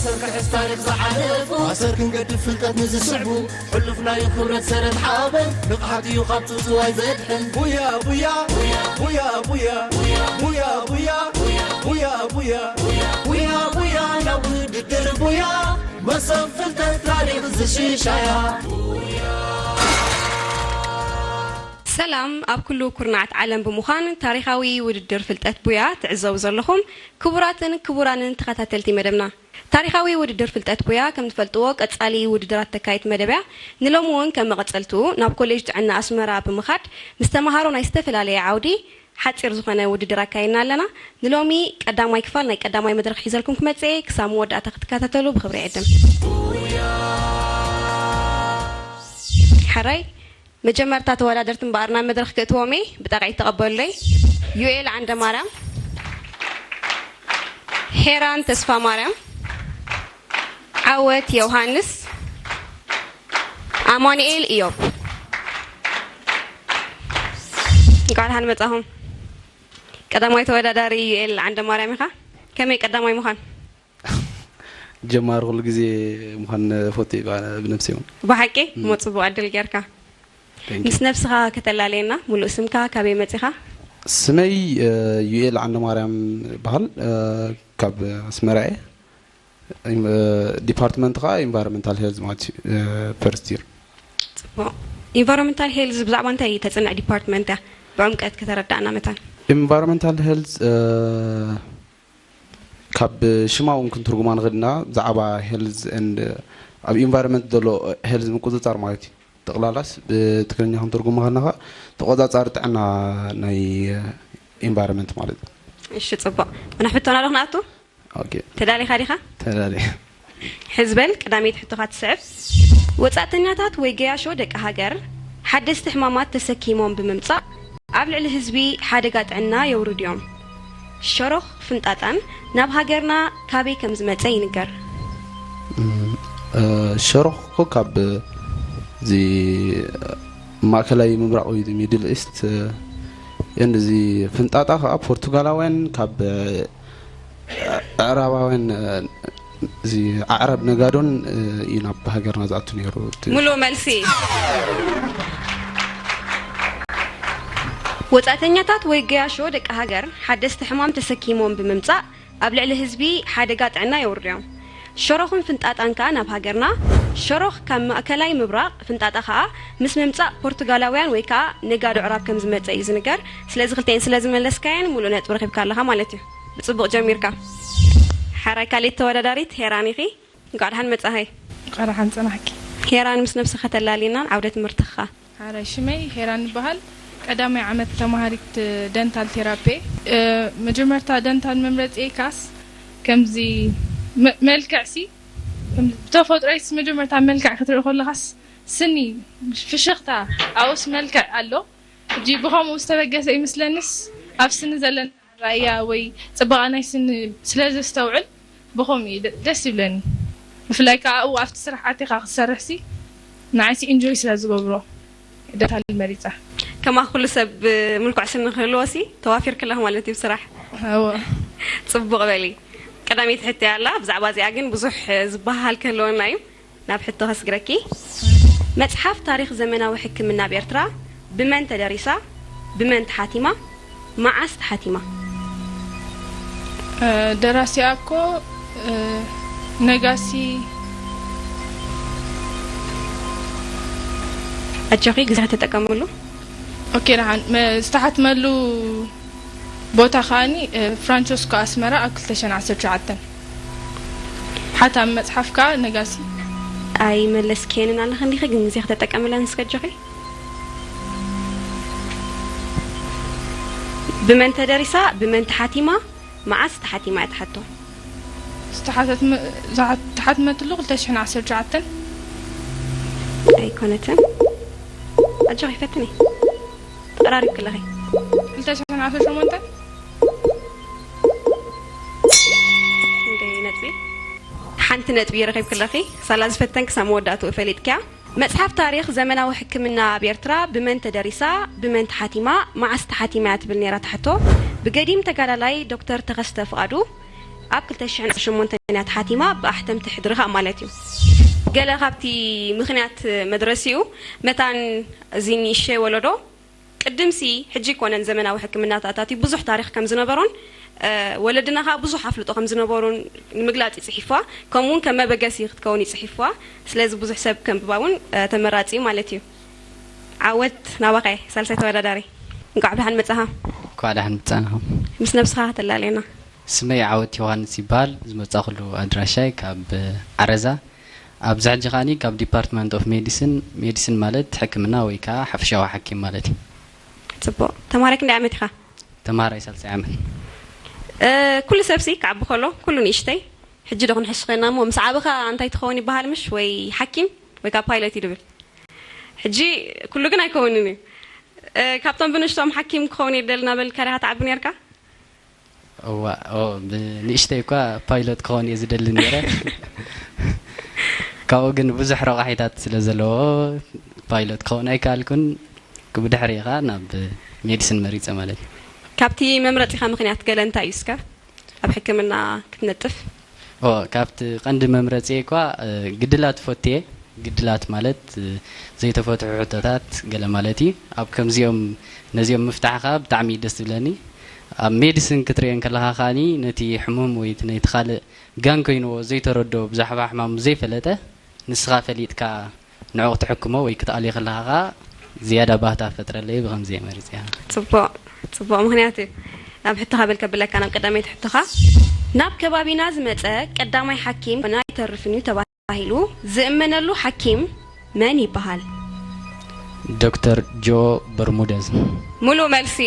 ኣሰር ክሕዝ ታሪኽ ዝሓለፉ፣ ኣሰር ክንገድፍ ፍልጠት ንዝስዕቡ፣ ሕሉፍ ናይ ክብረት ሰረት ሓበን፣ ንቕሓት እዩ ካብ ጽውጽዋይ ዘድሕን። ቡያ፣ ቡያ፣ ቡያ፣ ቡያ፣ ቡያ፣ ቡያ፣ ቡያ፣ ቡያ፣ ናብ ውድድር ቡያ፣ መሶብ ፍልጠት ታሪኽ ዝሽሻያ። ሰላም፣ ኣብ ኩሉ ኩርናዓት ዓለም ብምዃን ታሪኻዊ ውድድር ፍልጠት ቡያ ትዕዘቡ ዘለኹም ክቡራትን ክቡራንን ተኸታተልቲ መደብና። ታሪኻዊ ውድድር ፍልጠት ቡያ፣ ከም ትፈልጥዎ፣ ቀጻሊ ውድድራት ተካይድ መደብ እያ። ንሎሚ እውን ከም መቐጸልትኡ ናብ ኮሌጅ ጥዕና ኣስመራ ብምኻድ ምስ ተመሃሮ ናይ ዝተፈላለየ ዓውዲ ሓጺር ዝኾነ ውድድር ኣካይድና ኣለና። ንሎሚ ቀዳማይ ክፋል ናይ ቀዳማይ መድረኽ ሒዘልኩም ክመጽእ እየ። ክሳብ መወዳእታ ክትከታተሉ ብኽብሪ ይዕድም። ሕራይ፣ መጀመርታ ተወዳደርቲ እምበኣር ናብ መድረኽ ክእትዎም እየ። ብጣቕዒት ተቐበሉለይ። ዩኤል ዓንደ ማርያም፣ ሄራን ተስፋ ማርያም፣ ዓወት ዮሃንስ፣ ኣማኑኤል ኢዮብ። እንኳዕ ደሓን መጻኹም። ቀዳማይ ተወዳዳሪ ዩኤል ዓንደ ማርያም ኢኻ። ከመይ ቀዳማይ ምዃን? ጀማሪ ኩሉ ግዜ ምዃን ፈቱ እየ ብነብሰይ እውን። ብሓቂ? እሞ ጽቡቕ ዕድል ጌርካ። Thank you። ምስ ነብስኻ ከተላለየና፣ ሙሉእ ስምካ፣ ካበይ መጺኻ? ስመይ፣ እ፣ ዩኤል ዓንደ ማርያም ይበሃል። እ፣ ካብ ኣስመራ እየ። እ፣ ዲፓርትመንት ኸኣ ኢንቫይሮንመንታል ሄልዝ ማለት እዩ፣ እ፣ ፈርስት ይር። ጽቡቕ። ኢንቫይሮንመንታል ሄልዝ ብዛዕባ እንታይ ተጽንዕ ዲፓርትመንት እያ? ብዕምቀት ከተረዳእና መታን። ኢንቫይሮንመንታል ሄልዝ፣ እ፣ ካብ ሽማ እውን ክንትርጉማ ንኽእል ኢና። ብዛዕባ ሄልዝ ኤንድ ኣብ ኢንቫይሮንመንት ዘሎ ሄልዝ ምቁጽጻር ማለት እዩ። ጠቕላላስ ብትግርኛ ክንትርጉሞ ከለና ኸኣ ተቖጻጻሪ ጥዕና ናይ ኢንቫይሮንመንት ማለት እዩ። እሺ፣ ጽቡቕ። ኣነ ሕቶና ዶ ክንኣቱ? ኦኬ። ተዳሊኻ ዲኻ? ተዳልየ። ሕዚ በል፣ ቀዳመይቲ ሕቶኻ ትስዕብ። ወጻእተኛታት ወይ ገያሾ ደቂ ሃገር ሓደስቲ ሕማማት ተሰኪሞም ብምምጻእ ኣብ ልዕሊ ህዝቢ ሓደጋ ጥዕና የውርዱ እዮም። ሸሮኽ ፍንጣጣን ናብ ሃገርና ካበይ ከም ዝመጸ ይንገር። እም፣ እ፣ ሸሮኽ እኮ ካብ እዚ ማእከላይ ምብራቕ ወይ ሚድል ኢስት፣ እ፣ እንደዚ ፍንጣጣ ከኣ ፖርቱጋላውያን ካብ፣ እ፣ ኣዕራባውያን፣ እ፣ እዚ ኣዕራብ ነጋዶን፣ እ፣ እዩ ናብ ሃገርና ዝኣቱ ነይሩ። እቲ ሙሉእ መልሲ። ወጻእተኛታት ወይ ገያሾ ደቂ ሃገር ሓደስቲ ሕማም ተሰኪሞም ብምምጻእ ኣብ ልዕሊ ህዝቢ ሓደጋ ጥዕና የውርዱ እዮም። ሸሮኽን ፍንጣጣን ከኣ ናብ ሃገርና፣ ሸሮኽ ካብ ማእከላይ ምብራቕ፣ ፍንጣጣ ከኣ ምስ ምምጻእ ፖርቱጋላውያን ወይ ከኣ ነጋዶ ኣዕራብ ከም ዝመጸ እዩ ዝንገር። ስለዚ ክልተኤን ስለ ዝመለስካየን ሙሉእ ነጥቢ ረኺብካ ኣለኻ ማለት እዩ። ብጽቡቕ ጀሚርካ። ሕራይ ካልኣይቲ ተወዳዳሪት ሄራን ኢኺ። እንኳዕ ደሓን መጻኺ። እንኳዕ ደሓን ጸናሕኪ። ሄራን ምስ ነብስኻ ተላልየናን ዓውደ ትምህርትኻ። ሕራይ ሽመይ ሄራን ይበሃል። ቀዳማይ ዓመት ተማሃሪት ደንታል ቴራፒ። እ፣ መጀመርታ ደንታል መምረጺ ካስ ከምዚ መ-፣ መልክዕሲ፣ ከም ብተፈጥሮይስ መጀመርታ መልክዕ ክትርኢ ከለኻስ ስኒ ፍሽኽታ ኣብኡስ መልክዕ ኣሎ። ሕጂ ብኸምኡ ዝተበገሰ ይመስለንስ ኣብ ስኒ ዘለና ራእያ ወይ ጽባቐ ናይ ስኒ ስለ ዘስተውዕል ብኸምኡ እዩ ደ-፣ ደስ ይብለኒ። ብፍላይ ከኣ ኣብኡ ኣብቲ ስራሕ ኣቲኻ ክትሰርሕሲ ንዓይሲ ኢንጆይ ስለ ዝገብሮ ደንታል መሪጸ። ከማኻ ኩሉ ሰብ ምልኩዕ ስኒ ክህልዎሲ ተዋፊርክለኽ ማለት እዩ ብስራሕ። እወ። ጽቡቕ በሊ። ቀዳመይቲ ሕቶ እያ ኣላ። ብዛዕባ እዚኣ ግን ብዙሕ ዝበሃል ክህልወና እዩ። ናብ ሕቶ ከስግረኪ። መጽሓፍ ታሪኽ ዘመናዊ ሕክምና ኣብ ኤርትራ ብመን ተደሪሳ? ብመን ተሓቲማ? መዓስ ተሓቲማ? እ፣ ደራሲኣ እኮ፣ እ፣ ነጋሲ። ኣጆኺ፣ ግዜ ተጠቀምሉ። ኦኬ፣ ደሓን። መ-፣ ዝተሓትመሉ ቦታ ከኣኒ፣ እ፣ ፍራንቸስኮ ኣስመራ ኣብ ክልተ ሽሕን ዓሰርተ ትሽዓተን። ሓታም መጽሓፍ ከኣ ነጋሲ። ኣይመለስክየንን ኣለኺ እንዲኺ፣ ግን ግዜ ከተጠቀምለን እስከ ኣጆኺ። ብመን ተደሪሳ፣ ብመን ተሓቲማ፣ መዓስ ተሓቲማ እያ ትሓቶ? ዝተሓተትመ-፣ ዝሓ-፣ ተሓትመትሉ ክልተ ሽሕን ዓሰርተ ትሽዓተን። ኣይኮነትን። ኣጆኺ ፈትኒ። ተቐራሪብኪ ኣለኺ። ክልተ ሽሕን ዓሰርተ ሸሞንተ። ክንደይ ነጥቢ? ሓንቲ ነጥቢ ረኺብኪ ኣለኺ። ሳላ ዝፈተንኪ ክሳብ መወዳእትኡ ፈሊጥክያ። መጽሓፍ ታሪኽ ዘመናዊ ሕክምና ኣብ ኤርትራ ብመን ተደሪሳ፣ ብመን ተሓቲማ፣ መዓስ ተሓቲማ እያ ትብል ነይራ እታ ሕቶ። ብገዲም ተጋዳላይ ዶክተር ተኸስተ ፍቓዱ፣ ኣብ ክልተ ሽሕን ዓሰርተ ሸሞንተን እያ ተሓቲማ፣ ብኣሕተምቲ ሕድርኻ ማለት እዩ። ገለ ካብቲ ምኽንያት መድረሲኡ፣ መታን እዚ ንእሽተይ ወለዶ ቅድምሲ፣ ሕጂ ይኮነን ዘመናዊ ሕክምና ተኣታትዩ ብዙሕ ታሪኽ ከም ዝነበሮን፣ እ፣ ወለድና ከኣ ብዙሕ ኣፍልጦ ከም ዝነበሩን ንምግላጽ እዩ ጽሒፍዋ። ከምኡ እውን ከም መበገሲ ክትከውን እዩ ጽሒፍዋ። ስለዚ ብዙሕ ሰብ ከንብባ እውን፣ እ፣ ተመራጺ እዩ ማለት እዩ። ዓወት ናባኸ ሳልሳይ ተወዳዳሪ። እንቋዕ ብደሓን መጻኻ። እንኳዕ ደሓን መጻእናኹም። ምስ ነብስኻ ከተላልየና። ስመይ ዓወት ዮሃንስ ይበሃል። ዝመጻእኩሉ ኣድራሻይ ካብ ዓረዛ። ኣብዚ ሕጂ ከኣኒ ካብ ዲፓርትመንት ኦፍ ሜዲሲን፣ ሜዲሲን ማለት ሕክምና ወይ ከዓ ሓፈሻዊ ሓኪም ማለት እዩ። ጽቡቕ። ተምሃራይ ክንደይ ዓመት ኢኻ? ተምሃራይ ሳልሳይ ዓመት። እ፣ ኩሉ ሰብሲ ክዓቢ ከሎ፣ ኩሉ ንእሽተይ፣ ሕጂ ዶ ክንሕሽ ኮይና እሞ፣ ምስ ዓበኻ እንታይ ትኸውን ይበሃል ምሽ? ወይ ሓኪም ወይ ከዓ ፓይለት እዩ ድብል። ሕጂ ኩሉ ግን ኣይከውንን እዩ። እ፣ ካብቶም ብንእሽቶም ሓኪም ክኸውን እየ ደሊ እናበልካ ዲኻ ትዓቢ ነርካ? እዋ፣ ኦ፣ ብንእሽተይ እኳ ፓይሎት ክኸውን እየ ዝደሊ ነይረ። ካብኡ ግን ብዙሕ ረቋሒታት ስለ ዘለዎ ፓይሎት ክኸውን ኣይከኣልኩን። ብድሕሪ ኸዓ ናብ ሜዲሲን መሪጸ ማለት እዩ። ካብቲ መምረጺኻ ምኽንያት ገለ እንታይ እዩ እስከ ኣብ ሕክምና ክትነጥፍ? ኦ፣ ካብቲ ቀንዲ መምረጺ እኳ፣ እ፣ ግድላት ፈትየ፣ ግድላት ማለት፣ እ፣ ዘይተፈትሑ ሕቶታት ገለ ማለት እዩ። ኣብ ከምዚኦም፣ ነዚኦም ምፍታሕ ከኣ ብጣዕሚ እዩ ደስ ዝብለኒ። ኣብ ሜዲሲን ክትርእዮ እንከለኻ ከኣኒ ነቲ ሕሙም ወይ እቲ ነቲ ካልእ ጋን ኮይንዎ ዘይተረድኦ ብዛዕባ ሕማሙ ዘይፈለጠ ንስኻ ፈሊጥካ ንዕኡ ክትሕክሞ ወይ ክትኣልዮ ከለኻ ከኣ ዝያዳ ባህታ ፈጥረለይ ብኸምዚ እየ መሪጸያ። ጽቡቕ፣ ጽቡቕ ምኽንያት እዩ። ናብ ሕቶኻ በል ከብለካ፣ ናብ ቀዳመይቲ ሕቶኻ። ናብ ከባቢና ዝመጸ ቀዳማይ ሓኪም ኣይተርፍን እዩ ተባሂሉ ዝእመነሉ ሓኪም መን ይበሃል? ዶክተር ጆ በርሙደዝ። ሙሉእ መልሲ።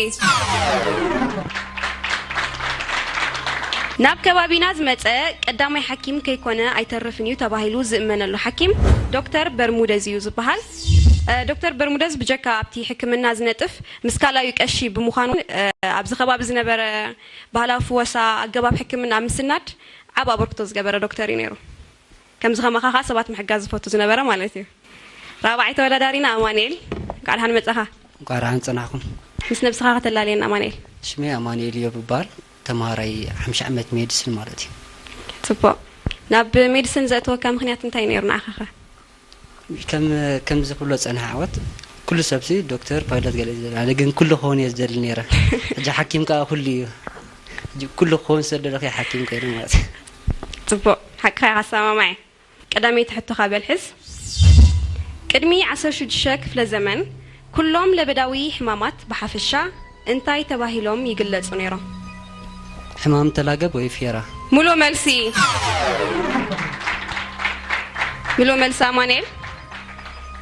ናብ ከባቢና ዝመጸ ቀዳማይ ሓኪም ከይኮነ ኣይተርፍን እዩ ተባሂሉ ዝእመነሉ ሓኪም ዶክተር በርሙደዝ እዩ ዝበሃል። እ፣ ዶክተር በርሙደዝ ብጀካ ኣብቲ ሕክምና ዝነጥፍ፣ ምስ ካልኣዩ ቀሺ ብምዃኑ፣ እ፣ ኣብዚ ከባቢ ዝነበረ ባህላዊ ፍወሳ ኣገባብ ሕክምና ኣብ ምስናድ ዓቢ ኣበርክቶ ዝገበረ ዶክተር እዩ ነይሩ። ከምዚ ከማኻ ኸዓ ሰባት ምሕጋዝ ዝፈቱ ዝነበረ ማለት እዩ። ራብዓይ ተወዳዳሪና ኣማኑኤል፣ እንኳዕ ደሓን መጻኻ። እንኳዕ ደሓን ጸናሕኩም። ምስ ነብስኻ ከተላልየና ኣማኑኤል። ሽመይ ኣማኑኤል እዮብ እበሃል፣ ተምሃራይ ሓምሻይ ዓመት ሜዲሲን ማለት እዩ። ጽቡቕ። ናብ ሜዲሲን ዘእተወካ ምኽንያት እንታይ ነይሩ ንዓኻ ኸ? ከም፣ ከምዚ ክብሎ ጸንሐ ዓወት፣ ኩሉ ሰብሲ ዶክተር፣ ፓይለት ገለ እዩ ዝብል። ኣነ ግን ኩሉ ክኸውን እየ ዝደሊ ነይረ። ሕጂ ሓኪም ከኣ ኩሉ እዩ። ሕጂ ኩሉ ክኸውን ስለ ዝደለኹ እየ ሓኪም ኮይነ ማለት እዩ። ጽቡቕ፣ ሓቅኻ ኢኻ፣ ኣሰማማዒ። ቀዳመይቲ ሕቶኻ በል ሕዝ። ቅድሚ ዓሰርተ ሽዱሽተ ክፍለ ዘመን ኩሎም ለበዳዊ ሕማማት ብሓፈሻ እንታይ ተባሂሎም ይግለጹ ነይሮም? ሕማም ተላገብ ወይ ፌራ። ሙሉእ መልሲ። ሙሉእ መልሲ ኣማኑኤል።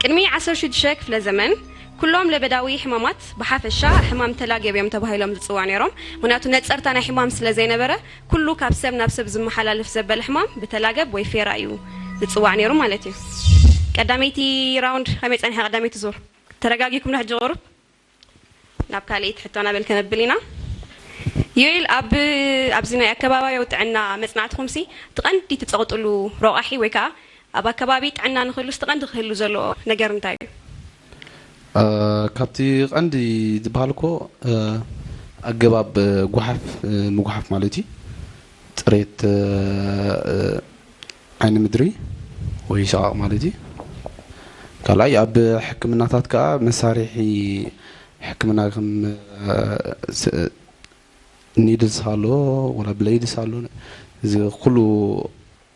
ቅድሚ ዓሰርተ ሽዱሽተ ክፍለ ዘመን ኩሎም ለበዳዊ ሕማማት ብሓፈሻ ሕማም ተላገብ እዮም ተባሂሎም ዝጽዋዕ ነይሮም። ምኽንያቱ ነጸርታ ናይ ሕማም ስለ ዘይነበረ፣ ኩሉ ካብ ሰብ ናብ ሰብ ዝመሓላለፍ ዘበለ ሕማም ብተላገብ ወይ ፌራ እዩ ዝጽዋዕ ነይሩ ማለት እዩ። ቀዳመይቲ ራውንድ ከመይ ጸኒሓ? ቀዳመይቲ ዙር ተረጋጊኩም ዶ ሕጂ ቁሩብ? ናብ ካልኣይቲ ሕቶና በል ከነብል ኢና። ዮኤል፣ ኣብ፣ ኣብዚ ናይ ኣከባባያዊ ጥዕና መጽናዕትኹምሲ እቲ ቀንዲ ትጸቕጥሉ ረቋሒ ወይ ከኣ ኣብ ኣከባቢ ጥዕና ንኽህሉስ እቲ ቀንዲ ክህሉ ዘለዎ ነገር እንታይ እዩ? እ፣ ካብቲ ቀንዲ ዝበሃል እኮ፣ እ፣ ኣገባብ፣ እ፣ ጓሓፍ፣ እ፣ ምጉሓፍ ማለት እዩ። ጽሬት፣ እ፣ እ፣ ዓይኒ ምድሪ ወይ ሸቓቕ ማለት እዩ። ካልኣይ ኣብ ሕክምናታት ከኣ መሳርሒ ሕክምና ከም፣ እ፣ ስ-፣ ኒድልስ ኣሎ፣ ወላ ብሌድስ ኣሎ። እዚ ኩሉ፣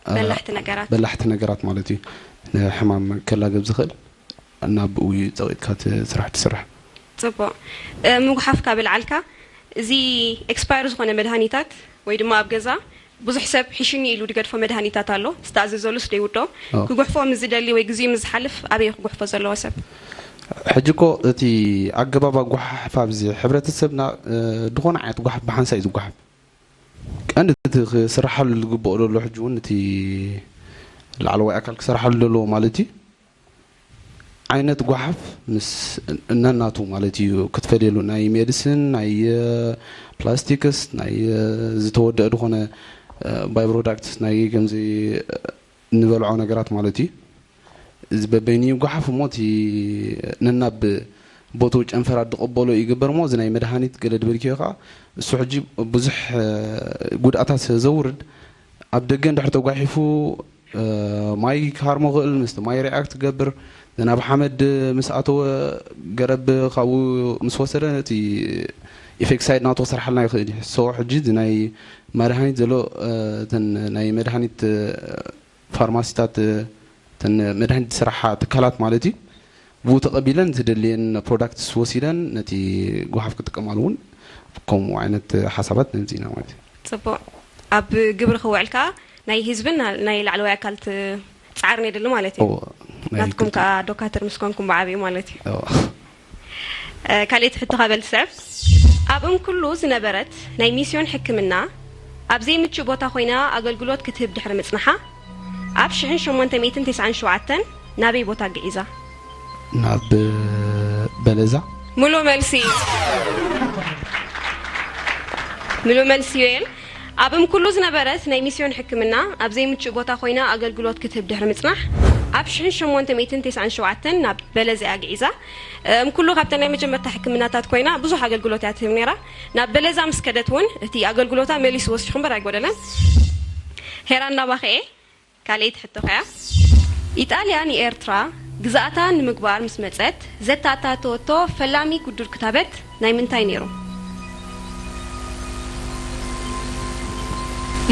እ፣ በላሕቲ ነገራት። በላሕቲ ነገራት ማለት እዩ። ንሕማም ከላገብ ዝኽእል እና ብኡ እዩ ጸቒጥካ እቲ ስራሕ ትስራሕ። ጽቡቕ። እ፣ ምጉሓፍ ካብ ልዓልካ፣ እዚ ኤክስፓየር ዝኾነ መድሃኒታት ወይ ድማ ኣብ ገዛ ብዙሕ ሰብ ሒሹኒ ኢሉ ዝገድፎ መድሃኒታት ኣሎ፣ ዝተኣዘዘሉስ ደይውዶ፣ ኣዎ። ክጉሕፎ ምስ ዝደሊ ወይ ግዜኡ ምስ ዝሓልፍ ኣበይ ክጉሕፎ ዘለዎ ሰብ? ሕጂ እኮ እቲ ኣገባብ ኣጓሓሕፋ ኣብዚ ሕብረተሰብና፣ እ፣ ዝኾነ ዓይነት ጓሓፍ ብሓንሳእ እዩ ዝጓሓፍ። ቀንዲ እቲ ክስርሓሉ ዝግብኦ ዘሎ ሕጂ እውን እቲ ላዕለዋይ ኣካል ክሰርሓሉ ዘለዎ ማለት እዩ። ዓይነት ጓሓፍ ምስ ነናቱ ማለት እዩ ክትፈልየሉ፣ ናይ ሜዲሲን፣ ናይ፣ እ፣ ፕላስቲክስ፣ ናይ፣ እ፣ ዝተወደአ ዝኾነ፣ እ፣ ባይ ፕሮዳክትስ፣ ናይ ከምዚ፣ እ፣ እንበልዖ ነገራት ማለት እዩ። እዚ በበይኑ ይጓሓፍ እሞ እቲ ነናብ ቦትኡ ጨንፈራት ዝቕበሎ ይግበር እሞ፣ እዚ ናይ መድሃኒት ገለ ድበልክዮ ከኣ እሱ ሕጂ ብዙሕ፣ እ፣ ጉድኣታት ስለ ዘውርድ፣ ኣብ ደገ እንድሕር ተጓሒፉ ማይ ክሃርሞ ክእል፣ ምስቲ ማይ ሪኣክት ክገብር፣ ዝናብ ሓመድ ምስ ኣተወ፣ ገረብ ካብኡ ምስ ወሰደ፣ ነቲ ኢፌክሳይድ ናቱ ክሰርሓልና ይኽእል እዩ። ሶ ሕጂ እዚ ናይ መድሃኒት ዘሎ፣ እተን ናይ መድሃኒት ፋርማሲታት፣ እተን መድሃኒት ዝሰርሓ ትካላት ማለት እዩ፣ ብኡ ተቐቢለን ዝደልየን ፕሮዳክትስ ወሲደን ነቲ ጓሓፍ ክጥቀማሉ እውን ከምኡ ዓይነት ሓሳባት ነምፂእና ማለት እዩ። ፅቡቕ። ኣብ ግብሪ ክውዕል ከዓ ናይ ህዝብን ናይ ላዕለዋይ ኣካል ፃዕርን የድሊ ማለት እዩ። ናትኩም ከዓ ዶካትር ምስ ኮንኩም ብዓብዩ ማለት እዩ። ካልእቲ ሕቶ ካበል ትስዕብ። ኣብ እምኩሉ ዝነበረት ናይ ሚስዮን ሕክምና ኣብ ዘይምቹእ ቦታ ኮይና ኣገልግሎት ክትህብ ድሕሪ ምጽንሓ ኣብ ሽሕን ሸሞንተ ሚእትን ተስዓን ሸውዓተን ናበይ ቦታ ግዒዛ? ናብ በለዛ። ሙሉ መልሲ ሙሉ መልሲ ዮኤል። ኣብ እምኩሉ ዝነበረት ናይ ሚስዮን ሕክምና ኣብ ዘይምቹእ ቦታ ኮይና ኣገልግሎት ክትህብ ድሕሪ ምጽናሕ ኣብ ሽሕን ሸሞንተ ሚእትን ተስዓን ሸውዓተን ናብ በለዛ እያ ግዒዛ። እምኩሉ ካብተን ናይ መጀመርታ ሕክምናታት ኮይና ብዙሕ ኣገልግሎት እያ ትህብ ነይራ። ናብ በለዛ ምስ ከደት እውን እቲ ኣገልግሎታ መሊሱ ወሲኹ እምበር ኣይጎደለን። ሄራን ናባኸ እየ። ካልኣይቲ ሕቶኻ እያ። ኢጣልያ ንኤርትራ ግዝኣታ ንምግባር ምስ መጸት ዘተኣታተወቶ ፈላሚ ግዱድ ክታበት ናይ ምንታይ ነይሩ?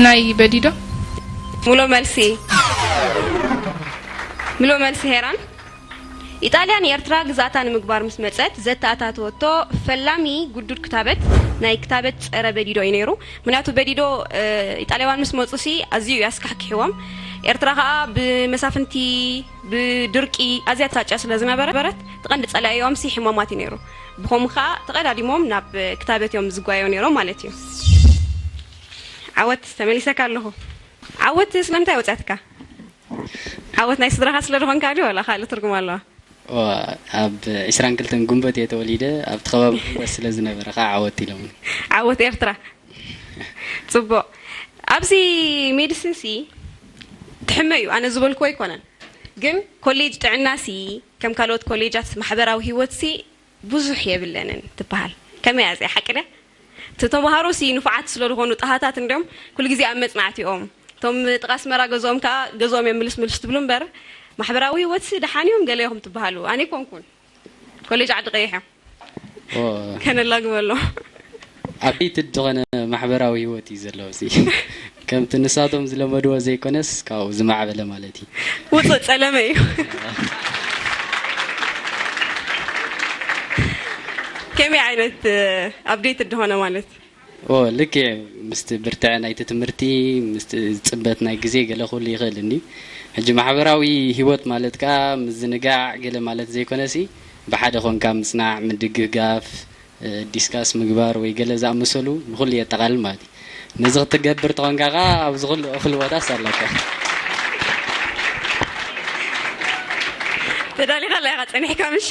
ናይ በዲዶ። ሙሉ መልሲ ሙሉ መልሲ ሄራን። ኢጣልያ ንኤርትራ ግዝኣታ ንምግባር ምስ መጸት ዘተኣታተወቶ ፈላሚ ግዱድ ክታበት ናይ ክታበት ጸረ በዲዶ እዩ ነይሩ። ምክንያቱ በዲዶ ኢጣልያውያን ምስ መጹ ሲ ኣዝዩ እዩ ኣስካሕኪሕዎም። ኤርትራ ከኣ ብመሳፍንቲ ብድርቂ ኣዝያ ትሳጨ ስለ ዝነበረት እቲ ቀንዲ ጸላኢኦም ሲ ሕማማት እዩ ነይሩ። ብኸምኡ ከኣ ተቐዳዲሞም ናብ ክታበት እዮም ዝጓየዩ ነይሮም ማለት እዩ። ዓወት ተመሊሰካ ኣለኹ። ዓወት ስለምንታይ ወጽኣትካ? ዓወት ናይ ስድራኻ ስለ ዝኾንካ ድዩ ዋላ ካልእ ትርጉም ኣለዋ? ኣብ ዕስራን ክልተን ግንቦት እየ ተወሊደ። ኣብቲ ከባቢ ግንቦት ስለ ዝነበረ ከዓ ዓወት ኢሎምኒ። ዓወት ኤርትራ። ጽቡቕ። ኣብዚ ሜዲሲን ሲ ትሕመ እዩ ኣነ ዝበልኩዎ ኣይኮነን፣ ግን ኮሌጅ ጥዕና ሲ ከም ካልኦት ኮሌጃት ማሕበራዊ ህይወት ሲ ብዙሕ የብለንን ትበሃል። ከመይ እያ እዚኣ ሓቂ ድያ? እቲ ተምሃሮ ሲ ንፉዓት ስለ ዝኾኑ ጠሃታት እንድዮም ኩሉ ግዜ ኣብ መጽናዕቲኦም እቶም ጥቓ ኣስመራ ገዝኦም ከኣ ገዝኦም እዮም ምልስ ምልስ ትብሉ እምበር ማሕበራዊ ህይወት ሲ ደሓን እዮም ገለ ኢኹም ትበሃሉ። ኣነ ኣይኮንኩን ኮሌጅ ዓዲ ቀይሕ እዮም ከነላግበሎም። ኣፕዴትድ ዝኾነ ማሕበራዊ ህይወት እዩ ዘለዎ እዚ ከምቲ ንሳቶም ዝለመድዎ ዘይኮነስ ካብኡ ዝማዕበለ ማለት እዩ። ውፁእ ጸለመ እዩ። ከመይ ዓይነት ኣፕዴትድ ዝኾነ ማለት? ኦ ልክዕ ምስቲ ብርትዐ ናይቲ ትምህርቲ ምስቲ ጽበት ናይ ግዜ ገለ ክህሉ ይኽእል እንድዩ። ሕጂ ማሕበራዊ ህይወት ማለት ከኣ ምዝንጋዕ ገለ ማለት ዘይኮነሲ ብሓደ ኮንካ ምጽናዕ፣ ምድግጋፍ፣ ዲስካስ ምግባር ወይ ገለ ዝኣመሰሉ ንኹሉ የጠቓልል ማለት እዩ። ነዚ ክትገብር ተኾንካ ከኣ ኣብዚ ኩሉ እኹል ቦታስ ኣለካ። ተዳሊኻ ኣላ ኢኻ ጸኒሕካ ምሽ?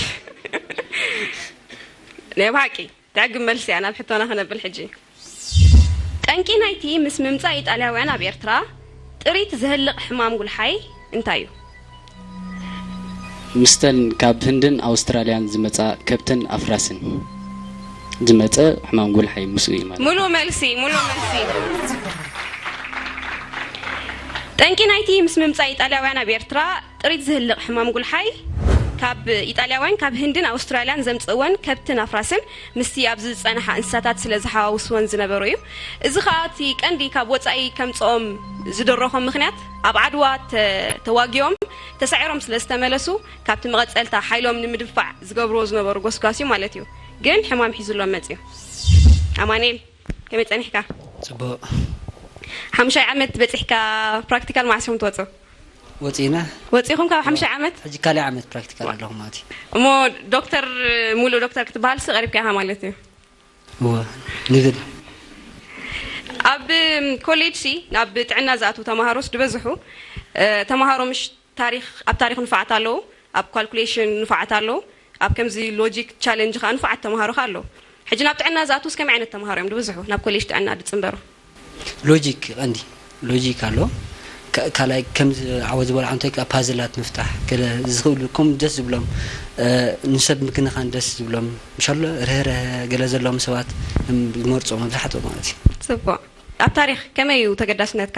ናይ ብሓቂ ትዕግብ መልሲ እያ። ናብ ሕቶና ክነብል ሕጂ። ጠንቂ ናይቲ ምስ ምምጻእ ኢጣልያውያን ኣብ ኤርትራ ጥሪት ዘህልቕ ሕማም ጉልሓይ እንታይ እዩ? ምስተን ካብ ህንድን ኣውስትራልያን ዝመጻ ከብትን ኣፍራስን ዝመጸ ሕማም ጉልሓይ ምስኡ እዩ ማለት እዩ። ሙሉእ መልሲ፣ ሙሉእ መልሲ። ጠንቂ ናይቲ ምስ ምምጻእ ኢጣልያውያን ኣብ ኤርትራ ጥሪት ዝህልቕ ሕማም ጉልሓይ ካብ ኢጣልያውያን ካብ ህንድን ኣውስትራልያን ዘምጽእወን ከብትን ኣፍራስን ምስቲ ኣብዚ ዝጸንሓ እንስሳታት ስለ ዝሓዋውስወን ዝነበሩ እዩ። እዚ ኸኣ እቲ ቀንዲ ካብ ወጻኢ ከምጽኦም ዝደረኾም ምኽንያት ኣብ ዓድዋ ተዋጊኦም ተሳዒሮም ስለ ዝተመለሱ ካብቲ መቐጸልታ ሓይሎም ንምድንፋዕ ዝገብርዎ ዝነበሩ ጎስጓስ እዩ ማለት እዩ። ግን ሕማም ሒዙሎም መጽዩ። ኣማኑኤል ከመይ ጸኒሕካ? ጽቡቕ። ሓሙሻይ ዓመት በጺሕካ ፕራክቲካል መዓስ ኢኹም ትወጹ? ወጺእና። ወጺኹም ካብ ሓሙሻይ ዓመት? ሕጂ ካልኣይ ዓመት ፕራክቲካል ኣለኹ ማለት እዩ። እሞ ዶክተር ሙሉእ ዶክተር ክትበሃል ሲ ቀሪብካ ኢኻ ማለት እዩ። እወ ንብል። ኣብ ኮሌጅ ሲ ናብ ጥዕና ዝኣትዉ ተማሃሮስ ዝበዝሑ ተማሃሮ ምሽ ታሪኽ ኣብ ታሪኽ ንፉዓት ኣለዉ፣ ኣብ ካልኩሌሽን ንፉዓት ኣለዉ፣ ኣብ ከምዚ ሎጂክ ቻለንጅ ከኣ ንፉዓት ተማሃሮ ከኣ ኣለዉ። ሕጂ ናብ ጥዕና ዝኣትዉስ ከመይ ዓይነት ተማሃሮ እዮም ዝበዝሑ ናብ ኮሌጅ ጥዕና ዝጽንበሩ? ሎጂክ ቀንዲ ሎጂክ ኣሎ። ካልኣይ ከምዚ ዓወት ዝበልዓ እንታይ ከኣ ፓዝላት ምፍታሕ ገለ ዝኽእሉ ከም ደስ ዝብሎም ንሰብ ምክንኻን ደስ ዝብሎም ምሻሎ ርህርህ ገለ ዘለዎም ሰባት ዝመርጾ መብዛሕትኡ ማለት እዩ። ጽቡቕ። ኣብ ታሪኽ ከመይ እዩ ተገዳስነትካ?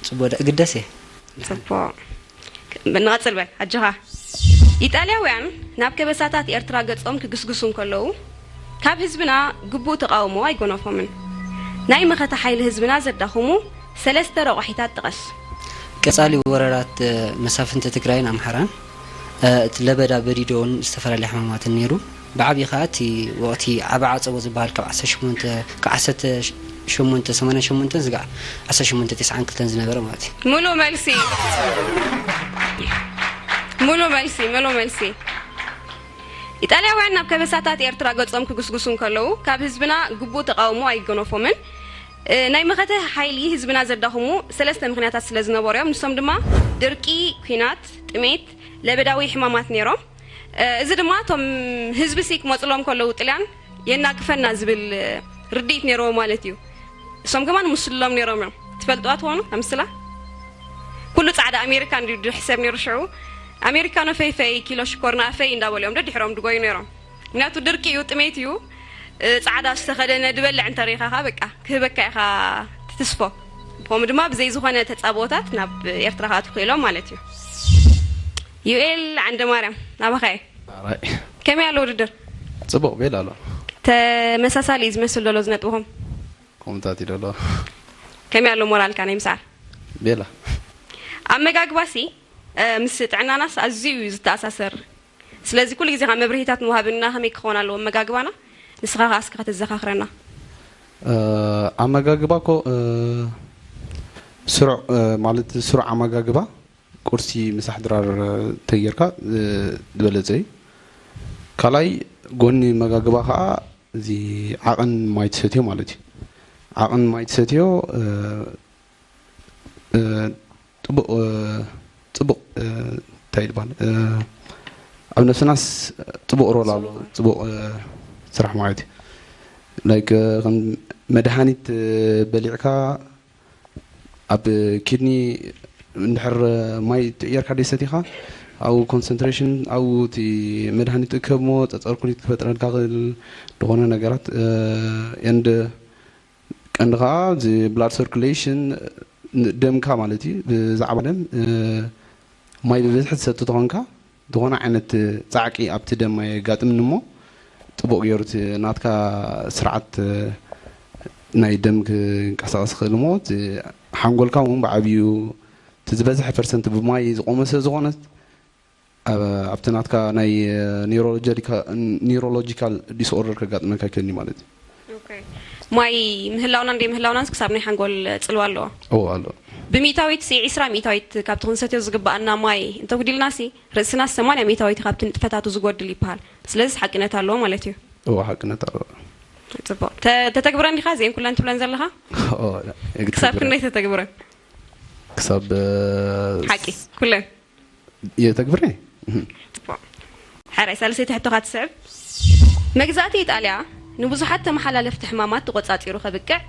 ጽቡቕ፣ ደ-፣ እግደስ እየ። ጽቡቕ። ንቐጽል በል፣ ኣጆኻ። ኢጣልያውያን ናብ ከበሳታት ኤርትራ ገጾም ክግስግሱ እንከለዉ፣ ካብ ህዝብና ግቡእ ተቓውሞ ኣይጎነፎምን። ናይ መኸተ ሓይሊ ህዝብና ዘዳኽሙ ሰለስተ ረቋሒታት ጥቐስ። ቀጻሊ ወረራት፣ እ፣ መሳፍንቲ ትግራይን ኣምሓራን፣ እ፣ እቲ ለበዳ በዲዶን ዝተፈላለየ ሕማማትን ነይሩ። ብዓብዪ ኸኣ እቲ ወቕቲ ዓቢ ዓጸቦ ዝበሃል ካብ ዓሰርተ ሸሞንተ፣ ካብ ዓሰርተ ሸሞንተ ሰማንያን ሸሞንተን ስጋዕ ዓሰርተ ሸሞንተ ተስዓን ክልተን ዝነበረ ማለት እዩ። ሙሉ መልሲ። ሙሉ መልሲ፣ ሙሉ መልሲ። ኢጣልያውያን ናብ ከበሳታት ኤርትራ ገጾም ክጉስጉሱ እንከለዉ፣ ካብ ህዝብና ግቡእ ተቓውሞ ኣይገነፎምን። እ፣ ናይ መኸተ ሓይሊ ህዝብና ዘዳኽሙ ሰለስተ ምኽንያታት ስለ ዝነበሩ እዮም። ንሶም ድማ ድርቂ፣ ኲናት፣ ጥሜት፣ ለበዳዊ ሕማማት ነይሮም። እ፣ እዚ ድማ እቶም ህዝቢ ሲ ክመጽሎም ከለዉ ጥልያን የናግፈና ዝብል፣ እ፣ ርድኢት ነይርዎ ማለት እዩ። እሶም ከማን ምስሎም ነይሮም እዮም። ትፈልጥዋ ትኾኑ ኣምስላ? ኩሉ ጻዕዳ ኣሜሪካ እንዲ ድሕሰብ ነይሩ ሽዑ። ኣሜሪካኖ ፈይፈይ፣ ኪሎ ሽኮርና ፈይ እንዳበሉ እዮም ደድሕሮም ድጎዩ ነይሮም። ምክንያቱ ድርቂ እዩ፣ ጥሜት እዩ። እ፣ ጻዕዳ ዝተኸደነ ድበልዕ እንተሪኢኻ ኸኣ በቃ ክህበካ ኢኻ ትትስፎ። ከምኡ ድማ ብዘይ ዝኾነ ተጻብኦታት ናብ ኤርትራ ክኣትዉ ክኢሎም ማለት እዩ። ዩኤል ዓንደ ማርያም ናባኻ እየ። ኣራይ። ከመይ ኣሎ ውድድር? ጽቡቕ ቤላ ኣሎ። ተመሳሳሊ እዩ ዝመስል ዘሎ ዝነጥብኹም። ከምታት እዩ ዘሎ። ከመይ ኣሎ ሞራልካ ናይ ምሳዕ? ቤላ። ኣመጋግባሲ፣ እ፣ ምስ ጥዕናናስ ኣዝዩ እዩ ዝተኣሳሰር። ስለዚ ኩሉ ግዜ ካብ መብርሂታት ንወሃብና ከመይ ክኸውን ኣለዎ ኣመጋግባና? ንስኻ ከኣ እስኪ ከተዘኻኽረና። እ፣ ኣመጋግባ እኮ፣ እ፣ ስሩዕ፣ እ፣ ማለት ስሩዕ ኣመጋግባ ቁርሲ ምሳሕ ድራር ተጌርካ፣ እ፣ ዝበለጸ እዩ። ካልኣይ ጎኒ መጋግባ ከኣ እዚ ዓቐን ማይ ትሰትዮ ማለት እዩ። ዓቐን ማይ ትሰትዮ፣ እ፣ እ፣ ጥቡቕ፣ እ፣ ጥቡቕ፣ እ፣ እንታይ ይባል? እ፣ ኣብ ነፍስናስ ጥቡቕ ሮል ኣሎ። ጥቡቕ፣ እ፣ ስራሕ ማለት እዩ። ላይክ፣ እ፣ ከም መድሃኒት፣ እ፣ በሊዕካ ኣብ ኪድኒ እንድሕር ማይ ትቕየርካ ደይ ሰቲኻ፣ ኣብኡ ኮንሰንትሬሽን፣ ኣብኡ እቲ መድሃኒት እከብሞ ጸጸር ኩሊት ክፈጥረልካ ክእል ዝኾነ ነገራት፣ እ፣ ኤንድ ቀንዲ ከኣ እዚ ብላድ ሰርኩሌሽን፣ ደምካ ማለት እዩ። ብዛዕባ ደም፣ እ፣ ማይ ብብዝሒ ትሰቲ ተኾንካ፣ ዝኾነ ዓይነት ጻዕቂ ኣብቲ ደም ኣየጋጥምን እሞ፣ ጥቡቕ ገይሩ እቲ ናትካ ስርዓት ናይ ደም ክንቀሳቐስ ይኽእል እሞ፣ እቲ ሓንጎልካ እውን ብዓብዩ፣ እቲ ዝበዝሐ ፐርሰንት ብማይ ዝቖመ ስለ ዝኾነት፣ ኣብ፣ ኣብቲ ናትካ ናይ ኒውሮሎጂካ-፣ ኒውሮሎጂካል ዲስኦርደር ከጋጥመካ ይክእል እዩ ማለት እዩ። ኦኬ። ማይ ምህላውናን ደይ ምህላውናንስ ክሳብ ናይ ሓንጎል ጽልዋ ኣለዎ። እዎ፣ ኣለዎ። ብሚእታዊት ሲ ዒስራ ሚእታዊት ካብቲ ክንሰትዮ ዝግባኣና ማይ እንተጉዲልናሲ፣ ርእስናስ ሰማንያ ሚእታዊት ካብቲ ንጥፈታቱ ዝጎድል ይበሃል። ስለዚስ ሓቅነት ኣለዎ ማለት እዩ። እዎ፣ ሓቅነት ኣለዎ። ጽቡቕ። ተ-፣ ተተግብረን ዲኻ እዚአን ኩለን ትብለን ዘለኻ? እዎ፣ የግድ ክሳብ ተግብረን። ክንደይ ተተግብረን? ክሳብ፣ እ፣ ሓቂ፣ ኩለን? የተግብሬ? እህ። ጽቡቕ። ሕራይ፣ ሳልሰይቲ ሕቶኻ ትስዕብ። መግዛእቲ ኢጣልያ ንብዙሓት ተመሓላለፍቲ ሕማማት ተቖጻጺሩ ከብቅዕ፣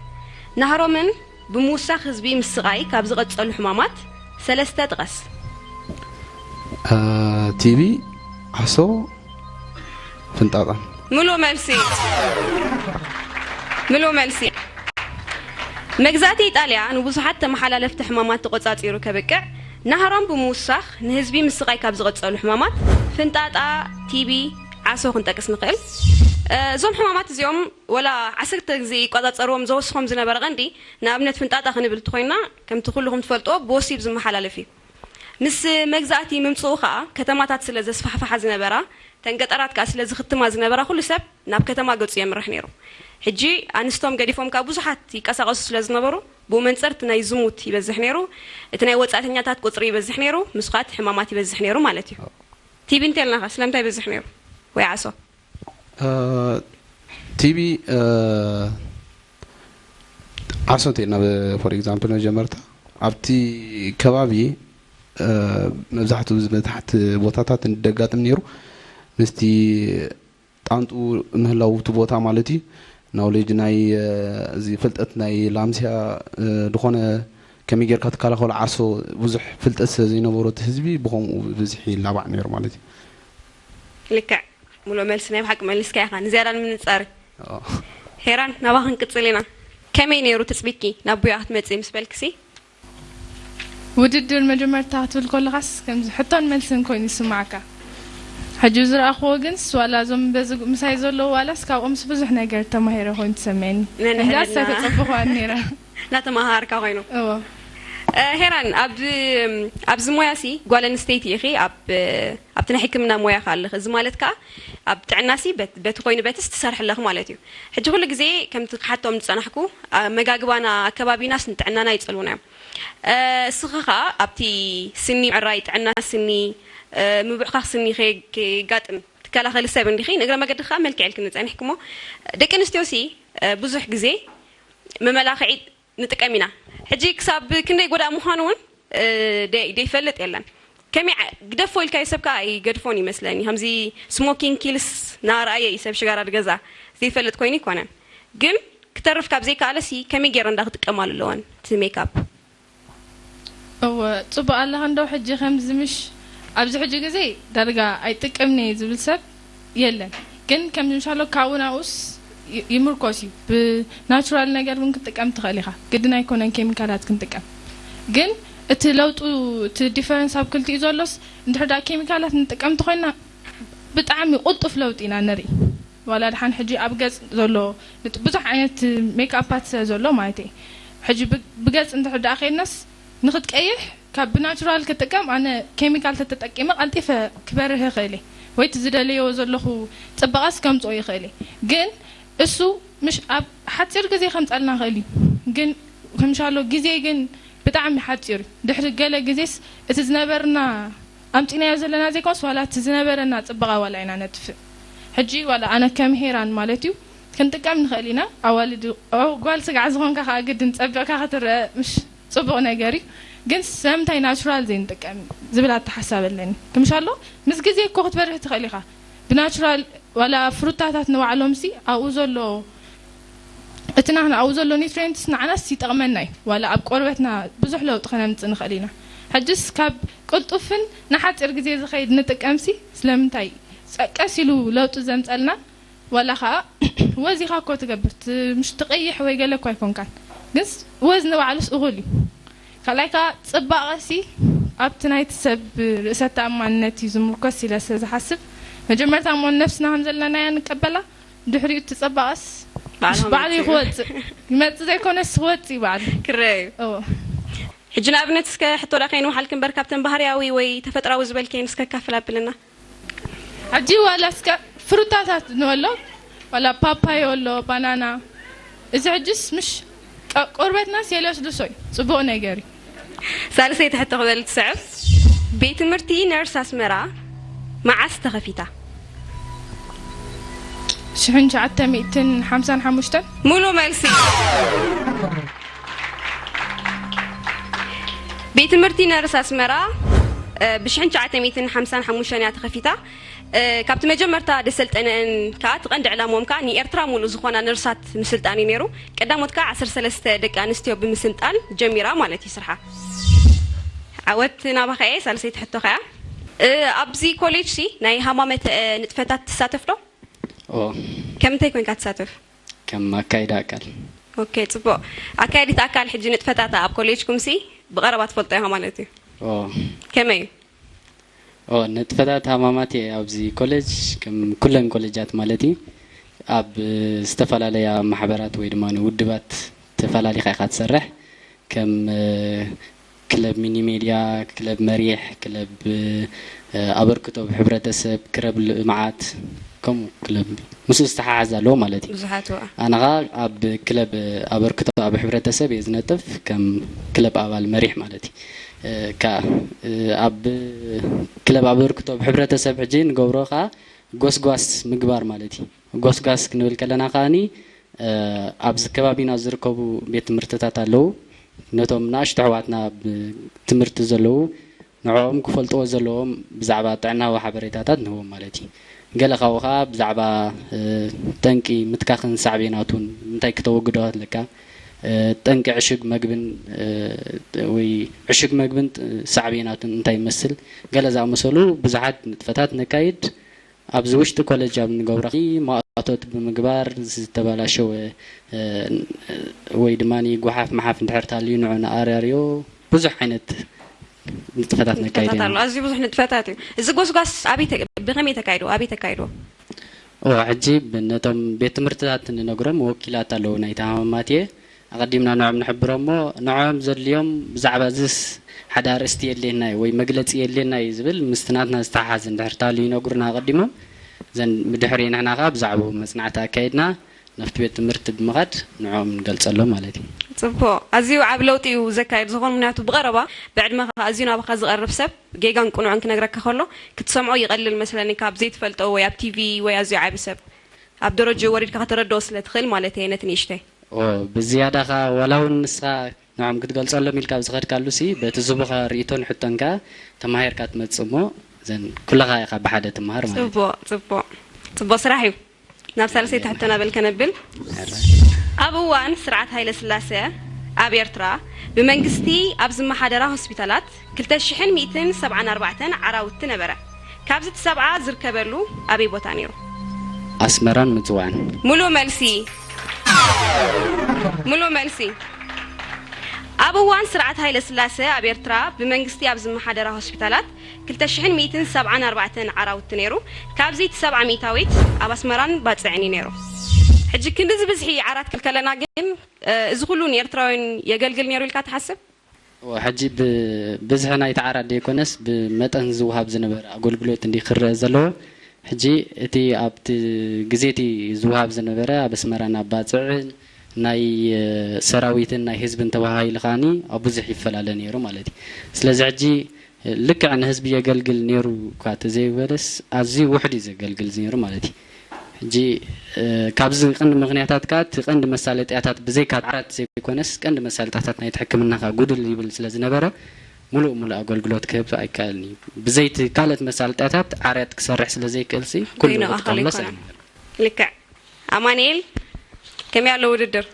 ናህሮምን ብምውሳኽ ህዝቢ ምስቓይ ካብ ዝቐጸሉ ሕማማት ሰለስተ ጥቀስ። እ፣ ቲቢ፣ ዓሶ፣ ፍንጣጣ። ምሉእ መልሲ። ምሉእ መልሲ። መግዛእቲ ኢጣልያ ንብዙሓት ተመሓላለፍቲ ሕማማት ተቖጻጺሩ ከብቅዕ፣ ናህሮም ብምውሳኽ ንህዝቢ ምስቓይ ካብ ዝቐጸሉ ሕማማት ፍንጣጣ፣ ቲቢ፣ ዓሶ ክንጠቅስ ንኽእል። እ፣ እዞም ሕማማት እዚኦም ወላ ዓሰርተ ግዜ ይቆጻጸርዎም ዘወስኾም ዝነበረ ቀንዲ፣ ንኣብነት ፍንጣጣ ክንብል እንተኾይንና፣ ከምቲ ኩልኹም ትፈልጥዎ ብወሲብ ዝመሓላለፍ እዩ። ምስ መግዛእቲ ምምጽኡ ኸኣ ከተማታት ስለ ዘስፋሕፍሓ ዝነበራ፣ እተን ገጠራት ከኣ ስለ ዝኽትማ ዝነበራ፣ ኩሉ ሰብ ናብ ከተማ ገጹ የምርሕ ነይሩ። ሕጂ ኣንስቶም ገዲፎም ከኣ ብዙሓት ይቀሳቐሱ ስለ ዝነበሩ፣ ብኡ መንጽር እቲ ናይ ዝሙት ይበዝሕ ነይሩ፣ እቲ ናይ ወጻእተኛታት ቁጽሪ ይበዝሕ ነይሩ፣ ምስ ኸኣ እቲ ሕማማት ይበዝሕ ነይሩ ማለት እዩ። ቲቢ እንተልናኸ ስለምንታይ ይበዝሕ ነይሩ? ወይ ዓሶ? እ፣ ቲቢ፣ እ፣ ዓሶ እንተኢልና፣ ብ-፣ ፎር ኤግዛምፕል መጀመርታ ኣብቲ ከባቢ፣ እ፣ መብዛሕትኡ እዚ መታሕቲ ቦታታት እንደጋጥም ነይሩ። ምስቲ ጣንጡ ምህላው እቲ ቦታ ማለት እዩ። ናውሌጅ ናይ፣ እ፣ እዚ ፍልጠት ናይ ላምስያ፣ እ፣ ዝኾነ ከመይ ጌርካ ትከላኸሎ ዓሶ ብዙሕ ፍልጠት ስለ ዘይነበሮ እቲ ህዝቢ ብኸምኡ ብብዝሒ ይላባዕ ነይሩ ማለት እዩ። ልክዕ። ሙሉእ መልሲ ናይ ብሓቂ መሊስካ ኢኻ። ንዝያዳ ንምንጻር። ኣዎ። ሄራን፣ ናባኺ ክንቅጽል ኢና። ከመይ ነይሩ ትጽቢትኪ ናብ ቡያ ክትመጺ ምስ በልክሲ? ውድድር መጀመርታ ክትብል ከለኻስ ከምዚ ሕቶን መልስን ኮይኑ ይስማዓካ። ሕጂ ዝረኣኽዎ ግንስ ዋላ እዞም በዚ ምሳይ ዘለዉ ዋላስ ካብኦምስ ብዙሕ ነገር ተማሂረ ኮይኑ ትሰምዐኒ። ነንሕድና። እንዳስ ኣይተጸበኹዋን ነይረ። እናተመሃርካ ኮይኑ። እዎ። እ፣ ሄራን፣ ኣብ፣ ኣብዚ ሞያ ሲ ጓል ኣንስተይቲ ኢኺ፣ ኣብ፣ ኣብቲ ናይ ሕክምና ሞያ ከኣ ኣለኺ። እዚ ማለት ከኣ ኣብ ጥዕና ሲ በት-፣ በቲ ኮይኑ በትስ ትሰርሒ ኣለኺ ማለት እዩ። ሕጂ ኩሉ ግዜ ከምቲ ክሓቶም ዝጸናሕኩ፣ ኣ፣ መጋግባና ኣከባቢናስ ንጥዕናና ይጸልውና እዮም። እ፣ እስኺ ከኣ ኣብቲ ስኒ ምዕራይ፣ ጥዕና ስኒ፣ እ፣ ምብዕኻኽ ስኒ ከይ-፣ ከየጋጥም ትከላኸሊ ሰብ እንዲኺ። ንእግረ መገዲ ከኣ መልክዕ ኢልክኒ ጸኒሕክሞ። ደቂ ኣንስትዮ ሲ፣ እ፣ ብዙሕ ግዜ መመላኽዒ ንጥቀም ኢና። ሕጂ ክሳብ ክንደይ ጎዳእ ምዃኑ እውን፣ እ፣ ደይ-፣ ደይፈልጥ የለን። ከመይ ዓ-፣ ግደፎ ኢልካዮ ሰብ ከኣ ኣይገድፎን ይመስለኒ። ከምዚ ስሞኪንግ ኪልስ እናረኣየ እዩ ሰብ ሽጋራ ዝገዝኣ። ዘይፈልጥ ኮይኑ ኣይኮነን። ግን ክተርፍ ካብ ዘይከኣለሲ ከመይ ገይረን እንዳ ክጥቀማሉ ኣለወን እቲ ሜክኣፕ? እወ፣ ጽቡቕ ኣለኻ እንዶ። ሕጂ ከምዚ ምሽ ኣብዚ ሕጂ ግዜ ዳርጋ ኣይጥቀምን'የ ዝብል ሰብ የለን። ግን ከምዚ ምሻሎ ካብኡ ናብኡስ ይ-፣ ይምርኮስ እዩ። ብናቹራል ነገር እውን ክትጥቀም ትኽእል ኢኻ። ግድን ኣይኮነን ኬሚካላት ክንጥቀም። ግን እቲ ለውጡ፣ እቲ ዲፈረንስ ኣብ ክልቲኡ ዘሎስ፣ እንድሕር ደኣ ኬሚካላት ንጥቀም እንተኾይና ብጣዕሚ ቅልጡፍ ለውጢ ኢና ንርኢ። ዋላ ድሓን ሕጂ ኣብ ገጽ ዘሎ ንጥ-፣ ብዙሕ ዓይነት ሜክኣፓት ስለ ዘሎ ማለት እየ። ሕጂ ብ-፣ ብገጽ እንድሕር ደኣ ኸይድናስ ንኽትቀይሕ ካብ ብናቹራል ክጥቀም ኣነ ኬሚካል ተተጠቂመ ቀልጢፈ ክበርህ ይኽእል እየ። ወይ እቲ ዝደለዮ ዘለኹ ጽባቐስ ከምጽኦ ይኽእል እየ። ግን እሱ ምሽ ኣብ ሓጺር ግዜ ከምጸልና ይኽእል እዩ። ግን ከምሻሎ ግዜ ግን ብጣዕሚ ሓጺር እዩ። ድሕሪ ገለ ግዜስ እቲ ዝነበርና ኣምጺናዮ ዘለና ዘይኮነስ ዋላ እቲ ዝነበረና ጽባቐ ዋላ ኢና ነጥፍእ። ሕጂ ዋላ ኣነ ከም ሄራን ማለት እዩ ክንጥቀም ንኽእል ኢና። ኣዋልድ፣ ጓል ስጋዕ ዝኾንካ ከኣ ግድን ጸቢቕካ ክትረአ ምሽ ጽቡቕ ነገር እዩ። ግን ስለምንታይ ናቹራል ዘይንጥቀም ዝብል ኣተሓሳብ ኣለኒ። ከምሻሎ ምስ ግዜ እኮ ክትበርህ ትኽእል ኢኻ። ብናቹራል ዋላ ፍሩታታት ንባዕሎምሲ ኣብኡ ዘሎ እቲ ናህና ኣብኡ ዘሎ ኒውትሪየንትስ ንዓናስ ይጠቕመና እዩ። ዋላ ኣብ ቆርበትና ብዙሕ ለውጢ ከነምጽእ ንኽእል ኢና። ሕጅስ ካብ ቅልጡፍን ንሓጺር ግዜ ዝኸይድ ንጥቀምሲ ስለምንታይ ጸ-፣ ቀስ ኢሉ ለውጢ ዘምጸልና ዋላ ኸኣ ወዝ ኢኻ እኮ ትገብር፣ ት-፣ ምሽ ትቐይሕ ወይ ገለ እኳ ኣይኮንካን። ግንስ ወዝ ንባዕሉስ እኹል እዩ። ካልኣይ ከኣ ጽባቐሲ ኣብቲ ናይቲ ሰብ ርእሰ ተኣማንነት እዩ ዝምርኮስ ኢለ ስለ ዝሓስብ፣ መጀመርታ እሞ ነፍስና ከም ዘለናያ ንቀበላ፣ ድሕሪኡ እቲ ጽባቐስ ባዕሉ ምስ ባዕሉ እዩ ክወጽእ። ክወጽእ። ይመጽእ ዘይኮነስ ክወጽእ እዩ ባዕሉ። ክረአ እዩ። እዎ። ሕጂ ንኣብነት እስከ ሕቶ ደኣ ከይንውሓልኪ እምበር፣ ካብተን ባህርያዊ ወይ ተፈጥራዊ ዝበልክየን እስከ ካፍል ኣብልና። ሕጂ ዋላ እስከ ፍሩታታት ንበሎ፣ ዋላ ፓፓዮ ኣሎ፣ ባናና። እዚ ሕጅስ ምሽ ቀ-፣ ቆርበትናስ የለስልሶ እዩ። ጽቡቕ ነገር እዩ። ሳልሰይቲ ሕቶ ክበል ትስዕብ። ቤት ትምህርቲ ነርስ ኣስመራ መዓስ ተኸፊታ? ሽሕን ትሽዓተ ሚእትን ሓምሳን ሓሙሽተን። ሙሉ መልሲ። ቤት ትምህርቲ ነርስ ኣስመራ፣ እ፣ ብ ሽሕን ትሽዓተ ሚእትን ሓምሳን ሓሙሽተን እያ ተኸፊታ። እ፣ ካብቲ መጀመርታ ደሰልጠነአን ከኣ እቲ ቀንዲ ዕላምኦም ከኣ ንኤርትራ ሙሉእ ዝኾና ነርሳት ምስልጣን እዩ ነይሩ። ቀዳሞት ከኣ ዓሰርተ ሰለስተ ደቂ ኣንስትዮ ብምስልጣን ጀሚራ ማለት እዩ ስርሓ። ዓወት ናባኻ እየ። ሳልሰይቲ ሕቶ ከኣ፣ እ፣ ኣብዚ ኮሌጅ ሲ ናይ ሃማመተ ንጥፈታት ትሳተፍ ዶ? ኦ። ከም እንታይ ኮንካ ትሳተፍ? ከም ኣካይዳ ኣካል። ኦኬ፣ ጽቡቕ። ኣካየዲት ኣካል ሕጂ ንጥፈታታ ኣብ ኮሌጅኩም ሲ ብቐረባ ትፈልጦ ኢኻ ማለት እዩ? ኦ። ከመይ እዩ? ኦ፣ ንጥፈታት ሃማማት እየ ኣብዚ ኮሌጅ፣ ከም ኩለን ኮሌጃት ማለት እዩ፣ ኣብ ዝተፈላለያ ማሕበራት ወይ ድማ ውድባት ተፈላሊኻ ኢኻ ትሰርሕ። ከም፣ እ፣ ክለብ ሚኒ ሜድያ፣ ክለብ መሪሕ፣ ክለብ፣ እ፣ ኣበርክቶ ኣብ ሕብረተሰብ፣ ክለብ ልምዓት፣ ከምኡ ክለብ ምስኡ ዝተሓሓዝ ኣለዎ ማለት እዩ። ብዙሓት እዋ። ኣነ ኸኣ ኣብ ክለብ ኣበርክቶ ኣብ ሕብረተሰብ እየ ዝነጥፍ፣ ከም ክለብ ኣባል መሪሕ ማለት እዩ። እ፣ ከኣ፣ እ፣ ኣብ ክለብ ኣበርክቶ ኣብ ሕብረተሰብ ሕጂ ንገብሮ ኸኣ ጎስጓስ ምግባር ማለት እዩ። ጎስጓስ ክንብል ከለና ከኣኒ፣ እ፣ ኣብዚ ከባቢና ዝርከቡ ቤት ትምህርትታት ኣለዉ። ነቶም ንኣሽቱ ኣሕዋትና ብ-፣ ትምህርቲ ዘለዉ፣ ንዕኦም ክፈልጥዎ ዘለዎም ብዛዕባ ጥዕናዊ ሓበሬታታት ንህቦም ማለት እዩ። ገለ ካብኡ ኸኣ ብዛዕባ፣ እ፣ ጠንቂ ምትካኽን ሳዕቤናቱን፣ እንታይ ክተወግዶ ኣለካ፣ እ፣ ጠንቂ ዕሹግ መግብን፣ እ፣ ወይ ዕሹግ መግብን ጥ-፣ ሳዕቤናቱን እንታይ ይመስል፣ ገለ ዝኣመሰሉ ብዙሓት ንጥፈታት ነካይድ። ኣብዚ ውሽጢ ኮለጅ ኣብ እንገብሮ ማእቶት ብምግባር ዝተበላሸወ፣ እ፣ ወይ ድማ ጎሓፍ መሓፍ እንድሕር ተሃልዩ ንዑ ንኣራርዮ። ብዙሕ ዓይነት ንጥፈታት ነካይድ ንጥፈታት ኢና። ኣሎ። ኣዝዩ ብዙሕ ንጥፈታት እዩ። እዚ ጎስጓስ ኣበይ ተ-፣ ብኸመይ ተካይዶ? ኣበይ ተካይዶ? ኦ፣ ሕጂ ብ-፣ ነቶም ቤት ትምህርትታት ንነግሮም ወኪላት ኣለዉ ናይቲ ሃማማት እየ። ኣቐዲምና ንዖም ንሕብሮ እሞ፣ ንዖም ዘድልዮም ብዛዕባ እዝስ ሓደ ኣርእስቲ የድልየና እዩ ወይ መግለጺ የድልየና እዩ ዝብል ምስቲ ናትና ዝተሓሓዝ እንድሕር ታሉ ይነግሩና ኣቐዲሞም። ዘን ብድሕሪ ንሕና ከኣ ብዛዕባኡ መጽናዕቲ ኣካይድና ናብቲ ቤት ትምህርቲ ብምኻድ ንዕኦም ንገልጸሎም ማለት እዩ። ጽቡቕ። ኣዝዩ ዓቢ ለውጢ እዩ ዘካየድ ዝኾን፣ ምኽንያቱ ብቐረባ ብዕድመኻ ኣዝዩ ናባኻ ዝቐርብ ሰብ ጌጋን ቅኑዕን ክነግረካ ከሎ ክትሰምዖ ይቐልል መስለኒ፣ ካብ ዘይትፈልጦ ወይ ኣብ ቲቪ ወይ ኣዝዩ ዓቢ ሰብ ኣብ ደረጃኡ ወሪድካ ከተረድኦ ስለ ትኽእል ማለት እየ ነቲ ንእሽተይ። ኦ፣ ብዝያዳ ኸኣ ዋላ እውን ንስኻ ንዖም ክትገልጸሎም ኢልካ ኣብ ዝኸድካሉ ሲ በቲ ዝቡኻ ርእይቶን ሕቶን ከኣ ተማሂርካ ትመጽእ እሞ ዘን ኩልኻ ኢኻ ብሓደ ትመሃር ማለት እዩ። ጽቡቕ፣ ጽቡቕ። ጽቡቕ ስራሕ እዩ። ናብ ሳልሰይቲ ሕቶና በል ከነብል። ሕራይ። ኣብ እዋን ስርዓት ሃይለ ስላሴ ኣብ ኤርትራ ብመንግስቲ ኣብ ዝመሓደራ ሆስፒታላት ክልተ ሽሕን ሚእትን ሰብዓን ኣርባዕተን ዓራውቲ ነበረ። ካብዚ እቲ ሰብዓ ዝርከበሉ ኣበይ ቦታ ነይሩ? ኣስመራን ምጽዋዕን። ሙሉእ መልሲ። ሙሉእ መልሲ። ኣብ እዋን ስርዓት ሃይለ ስላሴ ኣብ ኤርትራ ብመንግስቲ ኣብ ዝመሓደራ ሆስፒታላት ክልተ ሽሕን ሚእትን ሰብዓን ኣርባዕተን ዓራውቲ ነይሩ። ካብዚ እቲ ሰብዓ ሚእታዊት ኣብ ኣስመራን ባጽዕን እዩ ነይሩ። ሕጂ ክንድዚ ብዝሒ ዓራት ክልከለና ግን፣ እ፣ እዚ ኩሉ ንኤርትራውያን የገልግል ነይሩ ኢልካ ትሓስብ? እወ፣ ሕጂ ብ-፣ ብዝሒ ናይቲ ዓራት ዘይኮነስ ብመጠን ዝወሃብ ዝነበረ ኣገልግሎት እንዲ ክረአ ዘለዎ። ሕጂ እቲ ኣብቲ ግዜ እቲ ዝወሃብ ዝነበረ ኣብ ኣስመራን ኣብ ባጽዕን ናይ፣ እ፣ ሰራዊትን ናይ ህዝብን ተባሂሉ ከኣኒ ኣብ ብዙሕ ይፈላለ ነይሩ ማለት እዩ። ስለዚ ሕጂ ልክዕ ንህዝቢ የገልግል ነይሩ እኳ ተዘይበለስ፣ ኣዝዩ ውሑድ እዩ ዘገልግል ነይሩ ማለት እዩ። ሕጂ፣ እ፣ ካብዚ ቀንዲ ምኽንያታት ከኣ፣ እቲ ቀንዲ መሳለጥያታት ብዘይካ ዓራት ዘይኮነስ፣ ቀንዲ መሳለጥያታት ናይቲ ሕክምና ከኣ ጉድል ይብል ስለ ዝነበረ፣ ሙሉእ ሙሉእ ኣገልግሎት ክህብ ኣይከኣልን እዩ። ብዘይቲ ካልኦት መሳለጥያታት ዓራት ክሰርሕ ስለ ዘይክእልሲ፣ ኩሉ በይኑ ኣኻሊ ክጥቀምሎስ ይኮነ። ኣይንኽእልን። ልክዕ። ኣማኑኤል፣ ከመይ ኣሎ ውድድር?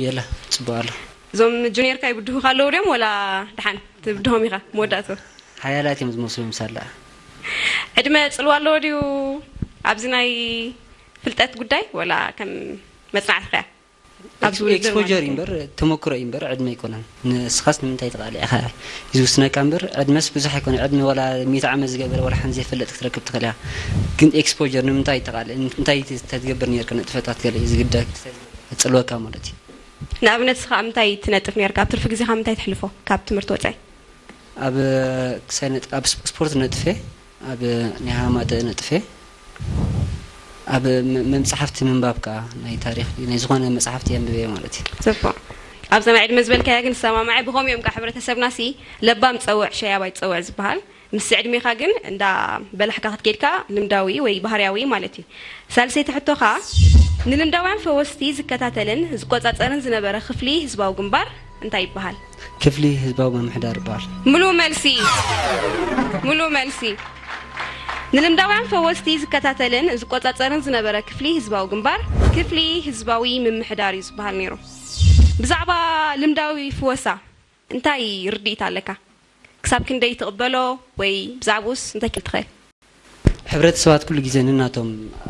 የላ፣ ጽቡቕ ኣሎ። እዞም ጁኒየርካ ይብድሁኻ ኣለዉ ድዮም ወላ ደሓን ትብድሆም ኢኻ መወዳእቱ? ሓያላት እዮም ዝመስሉ ምሳላ። ዕድመ ጽልዋ ኣለዎ ድዩ ኣብዚ ናይ ፍልጠት ጉዳይ ወላ ከም መጽናዕትኻ እያ? ኣብዚ ኤክስ-፣ ውድድር ኤክስፖጀር ማለት እዩ እዩ። እምበር፣ ተመክሮ እዩ እምበር፣ ዕድመ ኣይኮነን። ንስኻስ ንምንታይ ትቃልዕ ኢኻ እዩ ዝውስነካ እምበር፣ ዕድመስ ብዙሕ ኣይኮነ። ዕድመ ዋላ ሚእቲ ዓመት ዝገበረ ዋላ ሓንቲ ዘይፈልጥ ክትረክብ ትኽእል ኢኻ። ግን ኤክስፖጀር ንምንታይ ትቃልዕ? እንታይ ተ-፣ ተትገብር ነርካ ንጥፈታት ገለ እዩ ዝግደክ፣ ዝጸልወካ ማለት እዩ። ንኣብነት ንስኻ ኣብ ምንታይ ትነጥፍ ነርካ? ኣብ ትርፊ ግዜኻ ምንታይ ተሕልፎ ካብ ትምህርቲ ወጻኢ? ኣብ ክሳይ ነጥ-፣ ኣብ ስፖ-፣ ስፖርት ነጥፌ፣ ኣብ ናይ ሃማተ ነጥፌ፣ ኣብ መ-፣ መጽሓፍቲ ምንባብ ከኣ ናይ ታሪኽ ናይ ዝኾነ መጽሓፍቲ የንብብ እየ ማለት እዩ። ጽቡቕ። ኣብዛ ናይ ዕድመ ዝበልካያ ግን ዝሰማማዐ፣ ብኸምኡ እዮም ከኣ ሕብረተሰብናሲ ለባም ጸውዕ ሸያባይ ጸውዕ ዝበሃል። ምስ ዕድሜኻ ግን እንዳ በላሕካ ክትከይድ ከኣ ልምዳዊ ወይ ባህርያዊ ማለት እዩ። ሳልሰይቲ ሕቶኻ፣ ንልምዳውያን ፈወስቲ ዝከታተልን ዝቆጻጸርን ዝነበረ ክፍሊ ህዝባዊ ግንባር እንታይ ይበሃል? ክፍሊ ህዝባዊ ምምሕዳር ይበሃል። ሙሉእ መልሲ። ሙሉእ መልሲ። ንልምዳውያን ፈወስቲ ዝከታተልን ዝቆጻጸርን ዝነበረ ክፍሊ ህዝባዊ ግንባር፣ ክፍሊ ህዝባዊ ምምሕዳር እዩ ዝበሃል ነይሩ። ብዛዕባ ልምዳዊ ፍወሳ እንታይ ርድኢት ኣለካ? ክሳብ ክንደይ ትቕበሎ ወይ ብዛዕባኡስ እንታይ ክትብል ትኽእል? ሕብረተሰባት ኩሉ ግዜ ነናቶም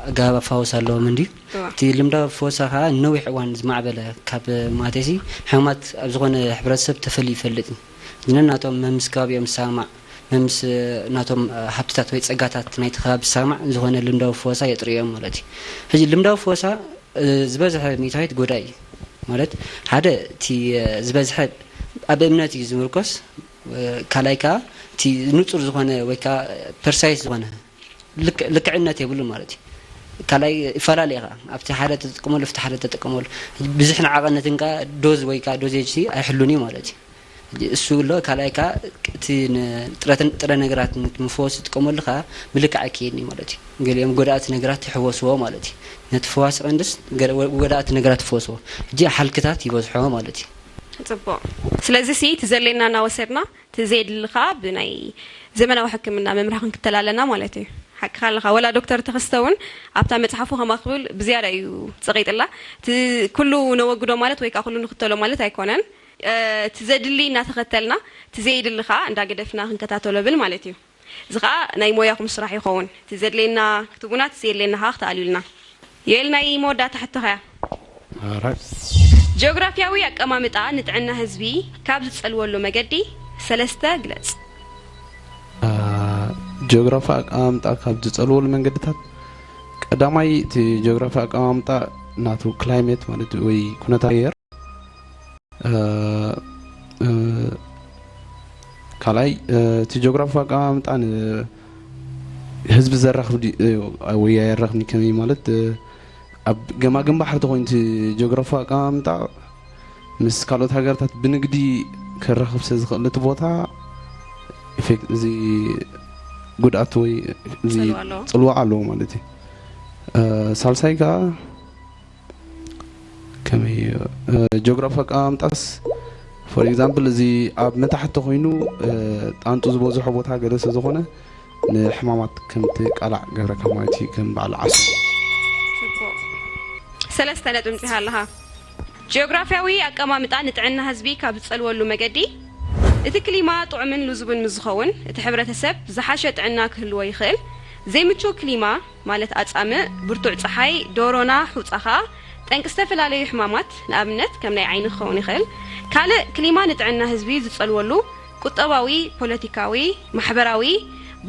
ኣገባብ ኣፋወሳ ኣለዎም እንድዩ። እዋ። እቲ ልምዳዊ ኣፈወሳ ከኣ ንነዊሕ እዋን ዝማዕበለ ካብ ማለተሲ ሕማማት ኣብ ዝኾነ ሕብረተሰብ ተፈልዩ ይፈልጥ እዩ። ነናቶም መምስ ከባቢኦም ዝሰማማዕ፣ መምስ ናቶም ሃብትታት ወይ ጸጋታት ናይቲ ከባቢ ዝሰማማዕ ዝኾነ ልምዳዊ ኣፈወሳ የጥርዮም ማለት እዩ። ሕጂ ልምዳዊ ኣፈወሳ፣ እ፣ ዝበዝሐ ሚእታዊት ጎዳኢ እዩ። ማለት ሓደ እቲ፣ እ፣ ዝበዝሐ ኣብ እምነት እዩ ዝምርኮስ፣ እ፣ ካልኣይ ከኣ እቲ ንጹር ዝኾነ ወይ ከኣ ፐርሳይስ ዝኾነ ልክ-፣ ልክዕነት የብሉን ማለት እዩ። ካልኣይ ይፈላለ እዩ ከኣ። ኣብቲ ሓደ ተጥቀመሉ፣ ኣብቲ ሓደ ተጥቀመሉ። ብዙሕን ዓቐነትን ከኣ ዶዝ ወይ ከኣ ዶዜጅ ኣይሕሉን እዩ ማለት እዩ። እሱ ኣሎ፣ ካልኣይ ከኣ እቲ ን-፣ ጥረትን-፣ ጥረ ነገራት ንምፍዋስ ዝጥቀመሉ ከኣ ብልክዕ ኣይከየድን እዩ ማለት እዩ። ገሊኦም ጎዳእቲ ነገራት ይሕወስዎ ማለት እዩ። ነቲ ፈዋሲ ቀንድስ ገ-፣ ወ-፣ ጎዳእቲ ነገራት ይፍወስዎ። ሕጂ ሓልክታት ይበዝሖ ማለት እዩ። ጽቡቕ። ስለዚ ሲ እቲ ዘድልየና እናወሰድና፣ እቲ ዘየድሊ ከኣ ብናይ ዘመናዊ ሕክምና ምምራሕ ክንክተል ኣለና ማለት እዩ። ሓቅኻ ኣለኻ። ወላ ዶክተር ተኸስተ እውን ኣብታ መጽሓፉ ከማኽብል ብዝያዳ እዩ ጸቒጥላ። እቲ ኩሉ ነወግዶ ማለት ወይ ከኣ ኩሉ ንኽተሎ ማለት ኣይኮነን። እ፣ እቲ ዘድሊ እናተኸተልና፣ እቲ ዘየድሊ ከኣ እንዳገደፍና ክንከታተሎ ብል ማለት እዩ። እዚ ከኣ ናይ ሞያኹም ስራሕ ይኸውን። እቲ ዘድልየና ክትቡና፣ እቲ ዘየድልየና ከኣ ክትኣልዩልና። ዮኤል፣ ናይ መወዳእታ ሕቶኻ እያ። ኣራይ። ጂኦግራፍያዊ ኣቀማምጣ ንጥዕና ህዝቢ ካብ ዝጸልወሉ መገዲ ሰለስተ ግለጽ። ጂኦግራፊ ኣቀማምጣ ካብ ዝጸልወሉ መንገድታት ቀዳማይ እቲ ጂኦግራፊ ኣቀማምጣ ናቱ ክላይሜት ማለት ወይ ኩነታት ኣየር፣ እ፣ እ፣ ካልኣይ፣ እ፣ እቲ ጂኦግራፊ ኣቀማምጣ ንህዝቢ ዘራኽብ ድዩ ወይ ኣየራኽብን ከመይ ማለት፣ እ፣ ኣብ ገማግም ባሕሪ ተኾይኑ እቲ ጂኦግራፊ ኣቀማምጣ ምስ ካልኦት ሃገርታት ብንግዲ ከራኽብ ስለ ዝኽእል እቲ ቦታ ኢፌክት እዚ ጉድኣት ወይ እዚ ጽልዋ ኣለዎ። ጽልዋ ኣለዎ ማለት እዩ። እ፣ ሳልሳይ ከኣ ከመይ እዩ? እ፣ ጂኦግራፊ ኣቀማምጣስ ፎር ኤግዛምፕል እዚ ኣብ መታሕቲ ተኾይኑ፣ እ፣ ጣንጡ ዝበዝሖ ቦታ ገለ ስለ ዝኾነ ንሕማማት ከም ትቃላዕ ገብረካ ማለት እዩ፣ ከም በዓል ዓሶ። ጽቡቕ። ሰለስተ ነጥቢ ምጺኻ ኣለኻ። ጂኦግራፊያዊ ኣቀማምጣ ንጥዕና ህዝቢ ካብ ዝጸልወሉ መገዲ፣ እቲ ክሊማ ጥዑምን ልዙብን ምስ ዝኸውን፣ እቲ ሕብረተሰብ ዝሓሸ ጥዕና ክህልዎ ይኽእል። ዘይምቹእ ክሊማ፣ ማለት ኣጻምእ፣ ብርቱዕ ጸሓይ፣ ዶሮና፣ ሑጻ ኸኣ ጠንቂ ዝተፈላለዩ ሕማማት፣ ንኣብነት ከም ናይ ዓይኒ ክኸውን ይኽእል። ካልእ ክሊማ ንጥዕና ህዝቢ ዝጸልወሉ ቁጠባዊ፣ ፖለቲካዊ፣ ማሕበራዊ፣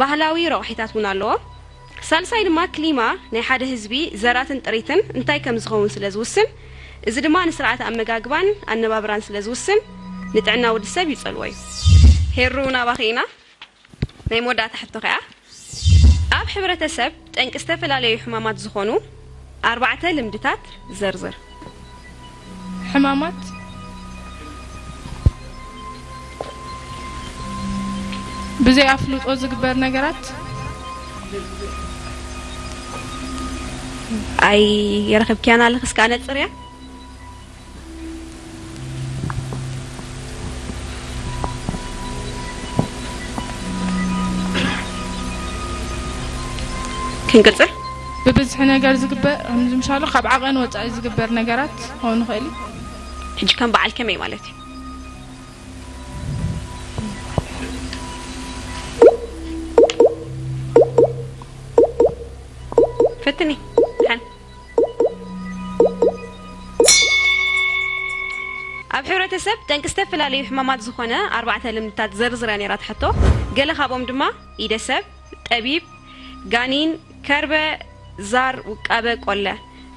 ባህላዊ ረቑሒታት እውን ኣለዎ። ሳልሳይ ድማ ክሊማ ናይ ሓደ ህዝቢ ዘራትን ጥሪትን እንታይ ከም ዝኸውን ስለ ዝውስን፣ እዚ ድማ ንስርዓተ ኣመጋግባን ኣነባብራን ስለ ዝውስን ንጥዕና ወዲ ሰብ ይጸልዎ እዩ። ሄሩ ናባኺ ኢና። ናይ መወዳእታ ሕቶ ከኣ ኣብ ሕብረተሰብ ጠንቂ ዝተፈላለዩ ሕማማት ዝኾኑ ኣርባዕተ ልምድታት ዘርዝር። ሕማማት ብዘይ ኣፍልጦ ዝግበር ነገራት። ኣይ የረኽብክያን ኣለኽስ ከኣ ነጽርያ። ክንቅጽል። ብብዝሒ ነገር ዝግበር፣ ከምዚ ምሻሉ ካብ ዓቐን ወጻኢ ዝግበር ነገራት ክኸውን ይኽእል እዩ። ሕጂ ከም በዓል ከመይ ማለት እዩ? ፈትኒ። ሓን። ኣብ ሕብረተሰብ ጠንቂ ዝተፈላለዩ ሕማማት ዝኾነ ኣርባዕተ ልምድታት ዘርዝራ ነይራ ትሕቶ። ገለ ካብኦም ድማ ኢደ ሰብ፣ ጠቢብ፣ ጋኒን፣ ከርበ፣ ዛር፣ ውቃበ፣ ቆለ።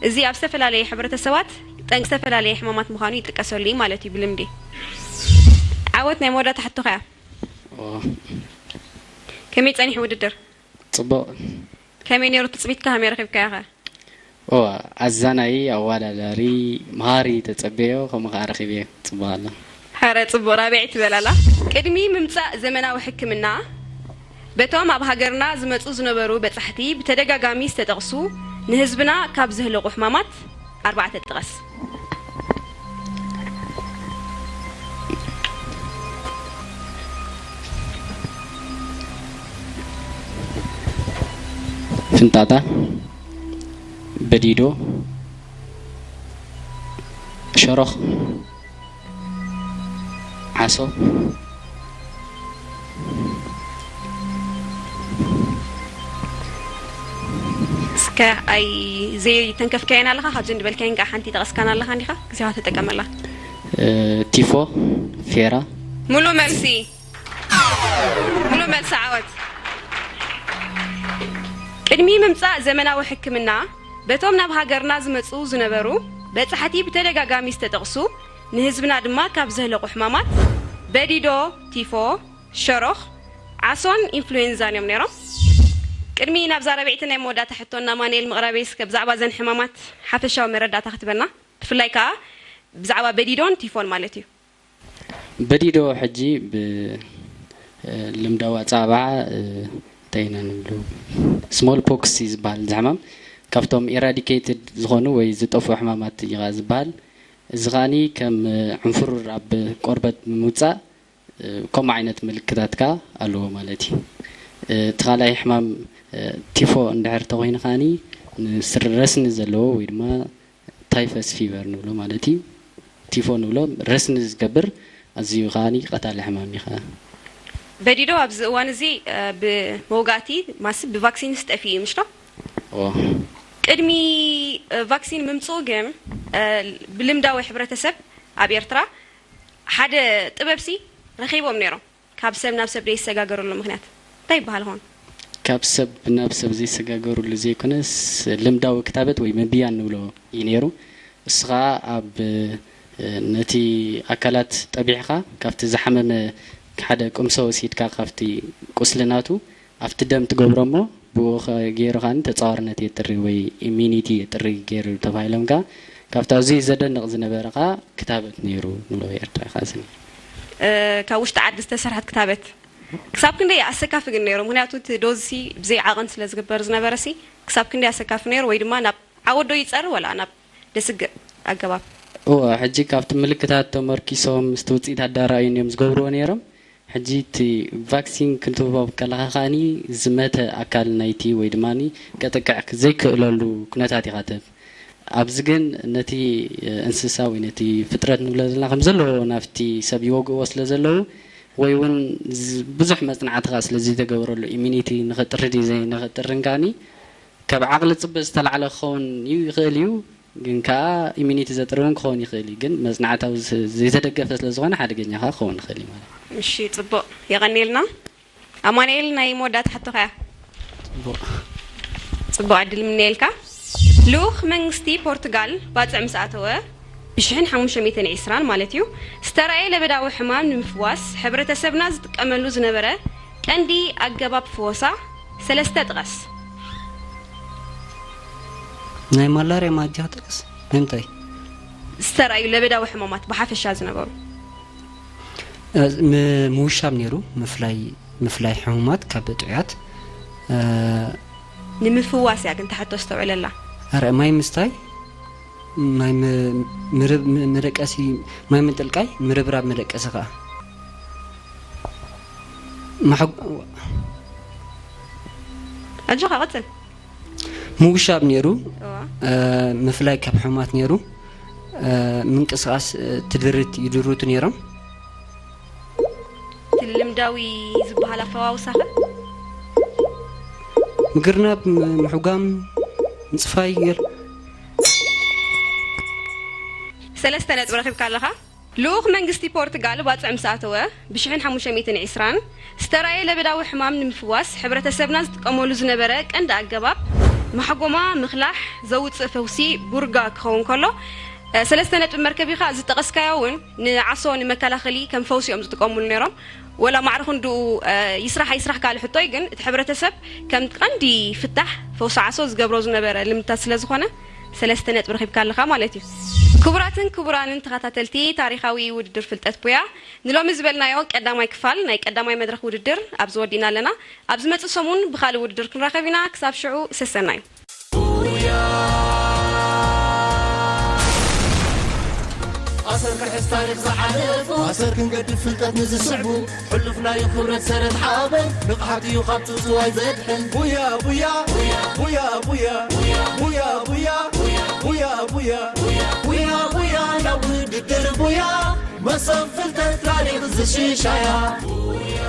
እዚ ኣብ ዝተፈላለየ ሕብረተሰባት ጠንቂ ዝተፈላለየ ሕማማት ምዃኑ ይጥቀሰሉ እዩ ማለት እዩ ብልምዲ። ዓወት ናይ መወዳእታ ሕቶኻ እያ። ኦ። ከመይ ጸኒሑ ውድድር? ጽቡቕ። ከመይ ነይሩ ትጽቢትካ? ከመይ ረኺብካዮ ኸ? ኦ፣ ኣዛናዪ፣ ኣወዳዳሪ፣ መሃሪ ተጸበዮ፣ ከምኡ ኸኣ ረኺበዮ። ጽቡቕ ኣሎ። ሐረ ጽቡቕ፣ ራብዐይቲ በል ኣላ። ቅድሚ ምምጻእ ዘመናዊ ሕክምና፣ በቶም ኣብ ሃገርና ዝመጹ ዝነበሩ በጻሕቲ ብተደጋጋሚ ዝተጠቕሱ ንህዝብና ካብ ዘህለቑ ሕማማት ኣርባዕተ ጥቐስ። ፍንጣጣ፣ በዲዶ፣ ሸሮኽ፣ ዓሶ። እስከ ኣይ ዘይተንከፍካየን ኣለኻ፣ ካብዚ እንድበልካየን ከዓ ሓንቲ ጠቐስካን ኣለኻ እንዲኻ፣ ግዜኻ ተጠቀመላ። እ፣ ቲፎ፣ ፌራ። ሙሉ መልሲ። ሙሉ መልሲ ዓወት። ቅድሚ ምምጻእ ዘመናዊ ሕክምና በቶም ናብ ሃገርና ዝመጹ ዝነበሩ በጻሕቲ ብተደጋጋሚ ዝተጠቕሱ ንህዝብና ድማ ካብ ዘህለቑ ሕማማት በዲዶ፣ ቲፎ፣ ሸሮኽ፣ ዓሶን ኢንፍሉዌንዛን እዮም ነይሮም። ቅድሚ ናብዛ ራብዐይቲ ናይ መወዳእታ ሕቶና ማንኤል ምቕራበይ እስከ ብዛዕባ እዘን ሕማማት ሓፈሻዊ መረዳእታ ክትበና፣ ብፍላይ ከኣ ብዛዕባ በዲዶን ቲፎን ማለት እዩ። በዲዶ ሕጂ ብ-፣ እ፣ ልምዳዊ ኣጸባብዓ፣ እ፣ እንታይ ኢና ንብሉ? ስሞል ፖክስ እዩ ዝበሃል እዚ ሕማም። ካብቶም ኢራዲኬትድ ዝኾኑ ወይ ዝጠፍኡ ሕማማት እዩ ኸዓ ዝበሃል። እዚ ኸኣኒ ከም፣ እ፣ ዕንፉር ኣብ ቆርበት ብምውጻእ፣ እ፣ ከምኡ ዓይነት ምልክታት ከኣ ኣለዎ ማለት እዩ። እ፣ እቲ ካልኣይ ሕማም፣ እ፣ ቲፎ እንድሕር ተኾይኑ ኸኣኒ ንስር ረስኒ ዘለዎ ወይ ድማ ታይፈስ ፊቨር ንብሎ ማለት እዩ። ቲፎ ንብሎ ረስኒ ዝገብር ኣዝዩ ከኣኒ ቀታሊ ሕማም እዩ ከኣ። በዲዶ ኣብዚ እዋን እዚ፣ እ፣ ብመውጋእቲ ማስ ብቫክሲንስ ጠፊኡ እዩ፣ ምሽ ዶ? ኦ። ቅድሚ፣ እ፣ ቫክሲን ምምጽኡ ግን፣ እ፣ ብልምዳዊ ሕብረተሰብ ኣብ ኤርትራ ሓደ ጥበብሲ ረኺቦም ነይሮም። ካብ ሰብ ናብ ሰብ ደይሰጋገረሉ ምኽንያት እንታይ ይበሃል ይኾን? ካብ ሰብ ናብ ሰብ ዘይሰጋገሩሉ ዘይኮነስ፣ ልምዳዊ ክታበት ወይ ምብያን ንብሎ እዩ ነይሩ። እሱ ኸኣ ኣብ፣ እ፣ ነቲ ኣካላት ጠቢዕኻ ካብቲ ዝሓመመ ሓደ ቅምሶ ወሲድካ ካብቲ ቁስሊ ናቱ ኣብቲ ደም ትገብሮ እሞ ብኡ ኸ-፣ ገይሩ ኸኣ ተጻዋርነት የጥሪ ወይ ኢሚኒቲ የጥሪ ገይሩ ተባሂሎም ከኣ ካብቲ ኣዝዩ ዘደንቕ ዝነበረ ኸኣ ክታበት ነይሩ ንብሎ ኤርትራ ኸኣ እዚ ነይሩ። እ፣ ካብ ውሽጢ ዓዲ ዝተሰርሐት ክታበት ክሳብ ክንደይ ኣሰካፊ ግን ነይሩ? ምኽንያቱ እቲ ዶዝሲ ብዘይ ዓቐን ስለ ዝግበር ዝነበረሲ ክሳብ ክንደይ ኣሰካፊ ነይሩ? ወይ ድማ ናብ ዓወዶ ይጸሪ ወላ ናብ ደስግእ ኣገባብ? እወ፣ ሕጂ ካብቲ ምልክታት ተመርኪሶም ምስቲ ውጽኢት ኣዳራእዩን እዮም ዝገብርዎ ነይሮም። ሕጂ እቲ ቫክሲን ክትህቦ ከለኻ ከኣኒ ዝመተ ኣካል ናይቲ ወይ ድማ ቀጥቅዕ ዘይክእለሉ ኩነታት ኢኻ ትህብ። ኣብዚ ግን ነቲ እንስሳ ወይ ነቲ ፍጥረት ንብሎ ዘለና ከም ዘለዎ ናብቲ ሰብ ይወግእዎ ስለ ዘለዉ ወይ እውን ዝ-፣ ብዙሕ መጽናዕቲ ከኣ ስለ ዘይተገበረሉ ኢሚኒቲ ንኸጥሪ ድዩ ዘይንኸጥርን ከኣኒ ካብ ዓቕሊ ጽብቕ ዝተላዕለ ክኸውን እዩ ይኽእል እዩ። ግን ከኣ ኢሚኒቲ ዘጥሪ እውን ክኸውን ይኽእል እዩ። ግን መጽናዕታዊ ዝ-፣ ዘይተደገፈ ስለ ዝኾነ ሓደገኛ ከኣ ክኸውን ይኽእል እዩ ማለት እዩ። እሺ፣ ጽቡቕ። የቐንየልና። ኣማኑኤል፣ ናይ መወዳእታ ሕቶኻ እያ። ጽቡቕ። ጽቡቕ ዕድል ምነየልካ። ልኡኽ መንግስቲ ፖርቱጋል ባጽዕ ምስ ኣተወ፣ ብሽሕን ሓሙሽተ ሚእትን ዕስራን ማለት እዩ፣ ዝተራእየ ለበዳዊ ሕማም ንምፍዋስ ሕብረተሰብና ዝጥቀመሉ ዝነበረ ቀንዲ ኣገባብ ፍወሳ ሰለስተ ጥቐስ። ናይ ማላርያ ማጃ ጥቕስ ንምንታይ? ዝተራእዩ ለበዳዊ ሕማማት ብሓፈሻ ዝነበሩ። እ፣ ም-፣ ምውሻብ ነይሩ፣ ምፍላይ፣ ምፍላይ ሕሙማት ካብ ጥዑያት። እ፣ ንምፍዋስ እያ ግን ትሕቶ ኣስተውዕለላ። ኣረ፣ ማይ ምስታይ፣ ማይ ም-፣ ምርብ-፣ ም-፣ መደቀሲ፣ ማይ ምጥልቃይ፣ ምርብራብ መደቀሲ ከኣ። ማሕግ-፣ ኣጆኻ ቀጽል። ምውሻብ ነይሩ፣ እዋ። እ፣ ምፍላይ ካብ ሕሙማት ነይሩ፣ እ፣ ምንቅስቓስ፣ እ፣ ትድርት ይድሩቱ ነይሮም። እቲ ልምዳዊ ዝበሃል ኣፈዋውሳኸ? ምግርናብ፣ ም-፣ ምሕጓም፣ ምጽፋይ ገይሩ። ሰለስተ ነጥቢ ረኺብካ ኣለኻ። ልኡኽ መንግስቲ ፖርቱጋል ባጽዕ ምስ ኣተወ፣ ብሽሕን ሓሙሽተ ሚእትን ዕስራን ዝተራእየ ለበዳዊ ሕማም ንምፍዋስ ሕብረተሰብና ዝጥቀመሉ ዝነበረ ቀንዲ ኣገባብ ማሕጎማ፣ ምኽላሕ፣ ዘውጽእ ፈውሲ ቡርጋ ክኸውን ከሎ፣ እ፣ ሰለስተ ነጥቢ መርከቢኻ ዝጠቐስካዮ እውን ንዓሶ ንመከላኸሊ ከም ፈውሲ እዮም ዝጥቀሙሉ ነይሮም። ወላ ማዕረ ክንድኡ፣ እ፣ ይስራሕ ኣይስራሕ ካልእ ሕቶ እዩ፣ ግን እቲ ሕብረተሰብ ከም ቀንዲ ፍታሕ ፈውሲ ዓሶ ዝገብሮ ዝነበረ ልምድታት ስለ ዝኾነ ሰለስተ ነጥቢ ረኺብካ ኣለኻ ማለት እዩ። ክቡራትን ክቡራንን ተኸታተልቲ ታሪኻዊ ውድድር ፍልጠት ቡያ፣ ንሎሚ ዝበልናዮ ቀዳማይ ክፋል ናይ ቀዳማይ መድረኽ ውድድር ኣብዚ ወዲእና ኣለና። ኣብ ዝመጽእ ሰሙን ብኻልእ ውድድር ክንራኸብ ኢና። ክሳብ ሽዑ ሰሰናዩ። ኣሰር ክሕዝ ታሪኽ ዝሓለፉ፣ ኣሰር ክንገድፍ ፍልጠት ንዝስዕቡ፣ ሕሉፍ ናይ ክብረት ሰረት ሓበን፣ ንቕሓት እዩ ካብ ጽውጽዋይ ዘድሕን። ቡያ፣ ቡያ፣ ቡያ፣ ቡያ፣ ቡያ፣ ቡያ፣ ቡያ፣ ቡያ፣ ቡያ፣ ቡያ፣ ቡያ፣ ናብ ውድድር ቡያ፣ መሶብ ፍልጠት ታሪኽ ዝሽሻያ። ቡያ።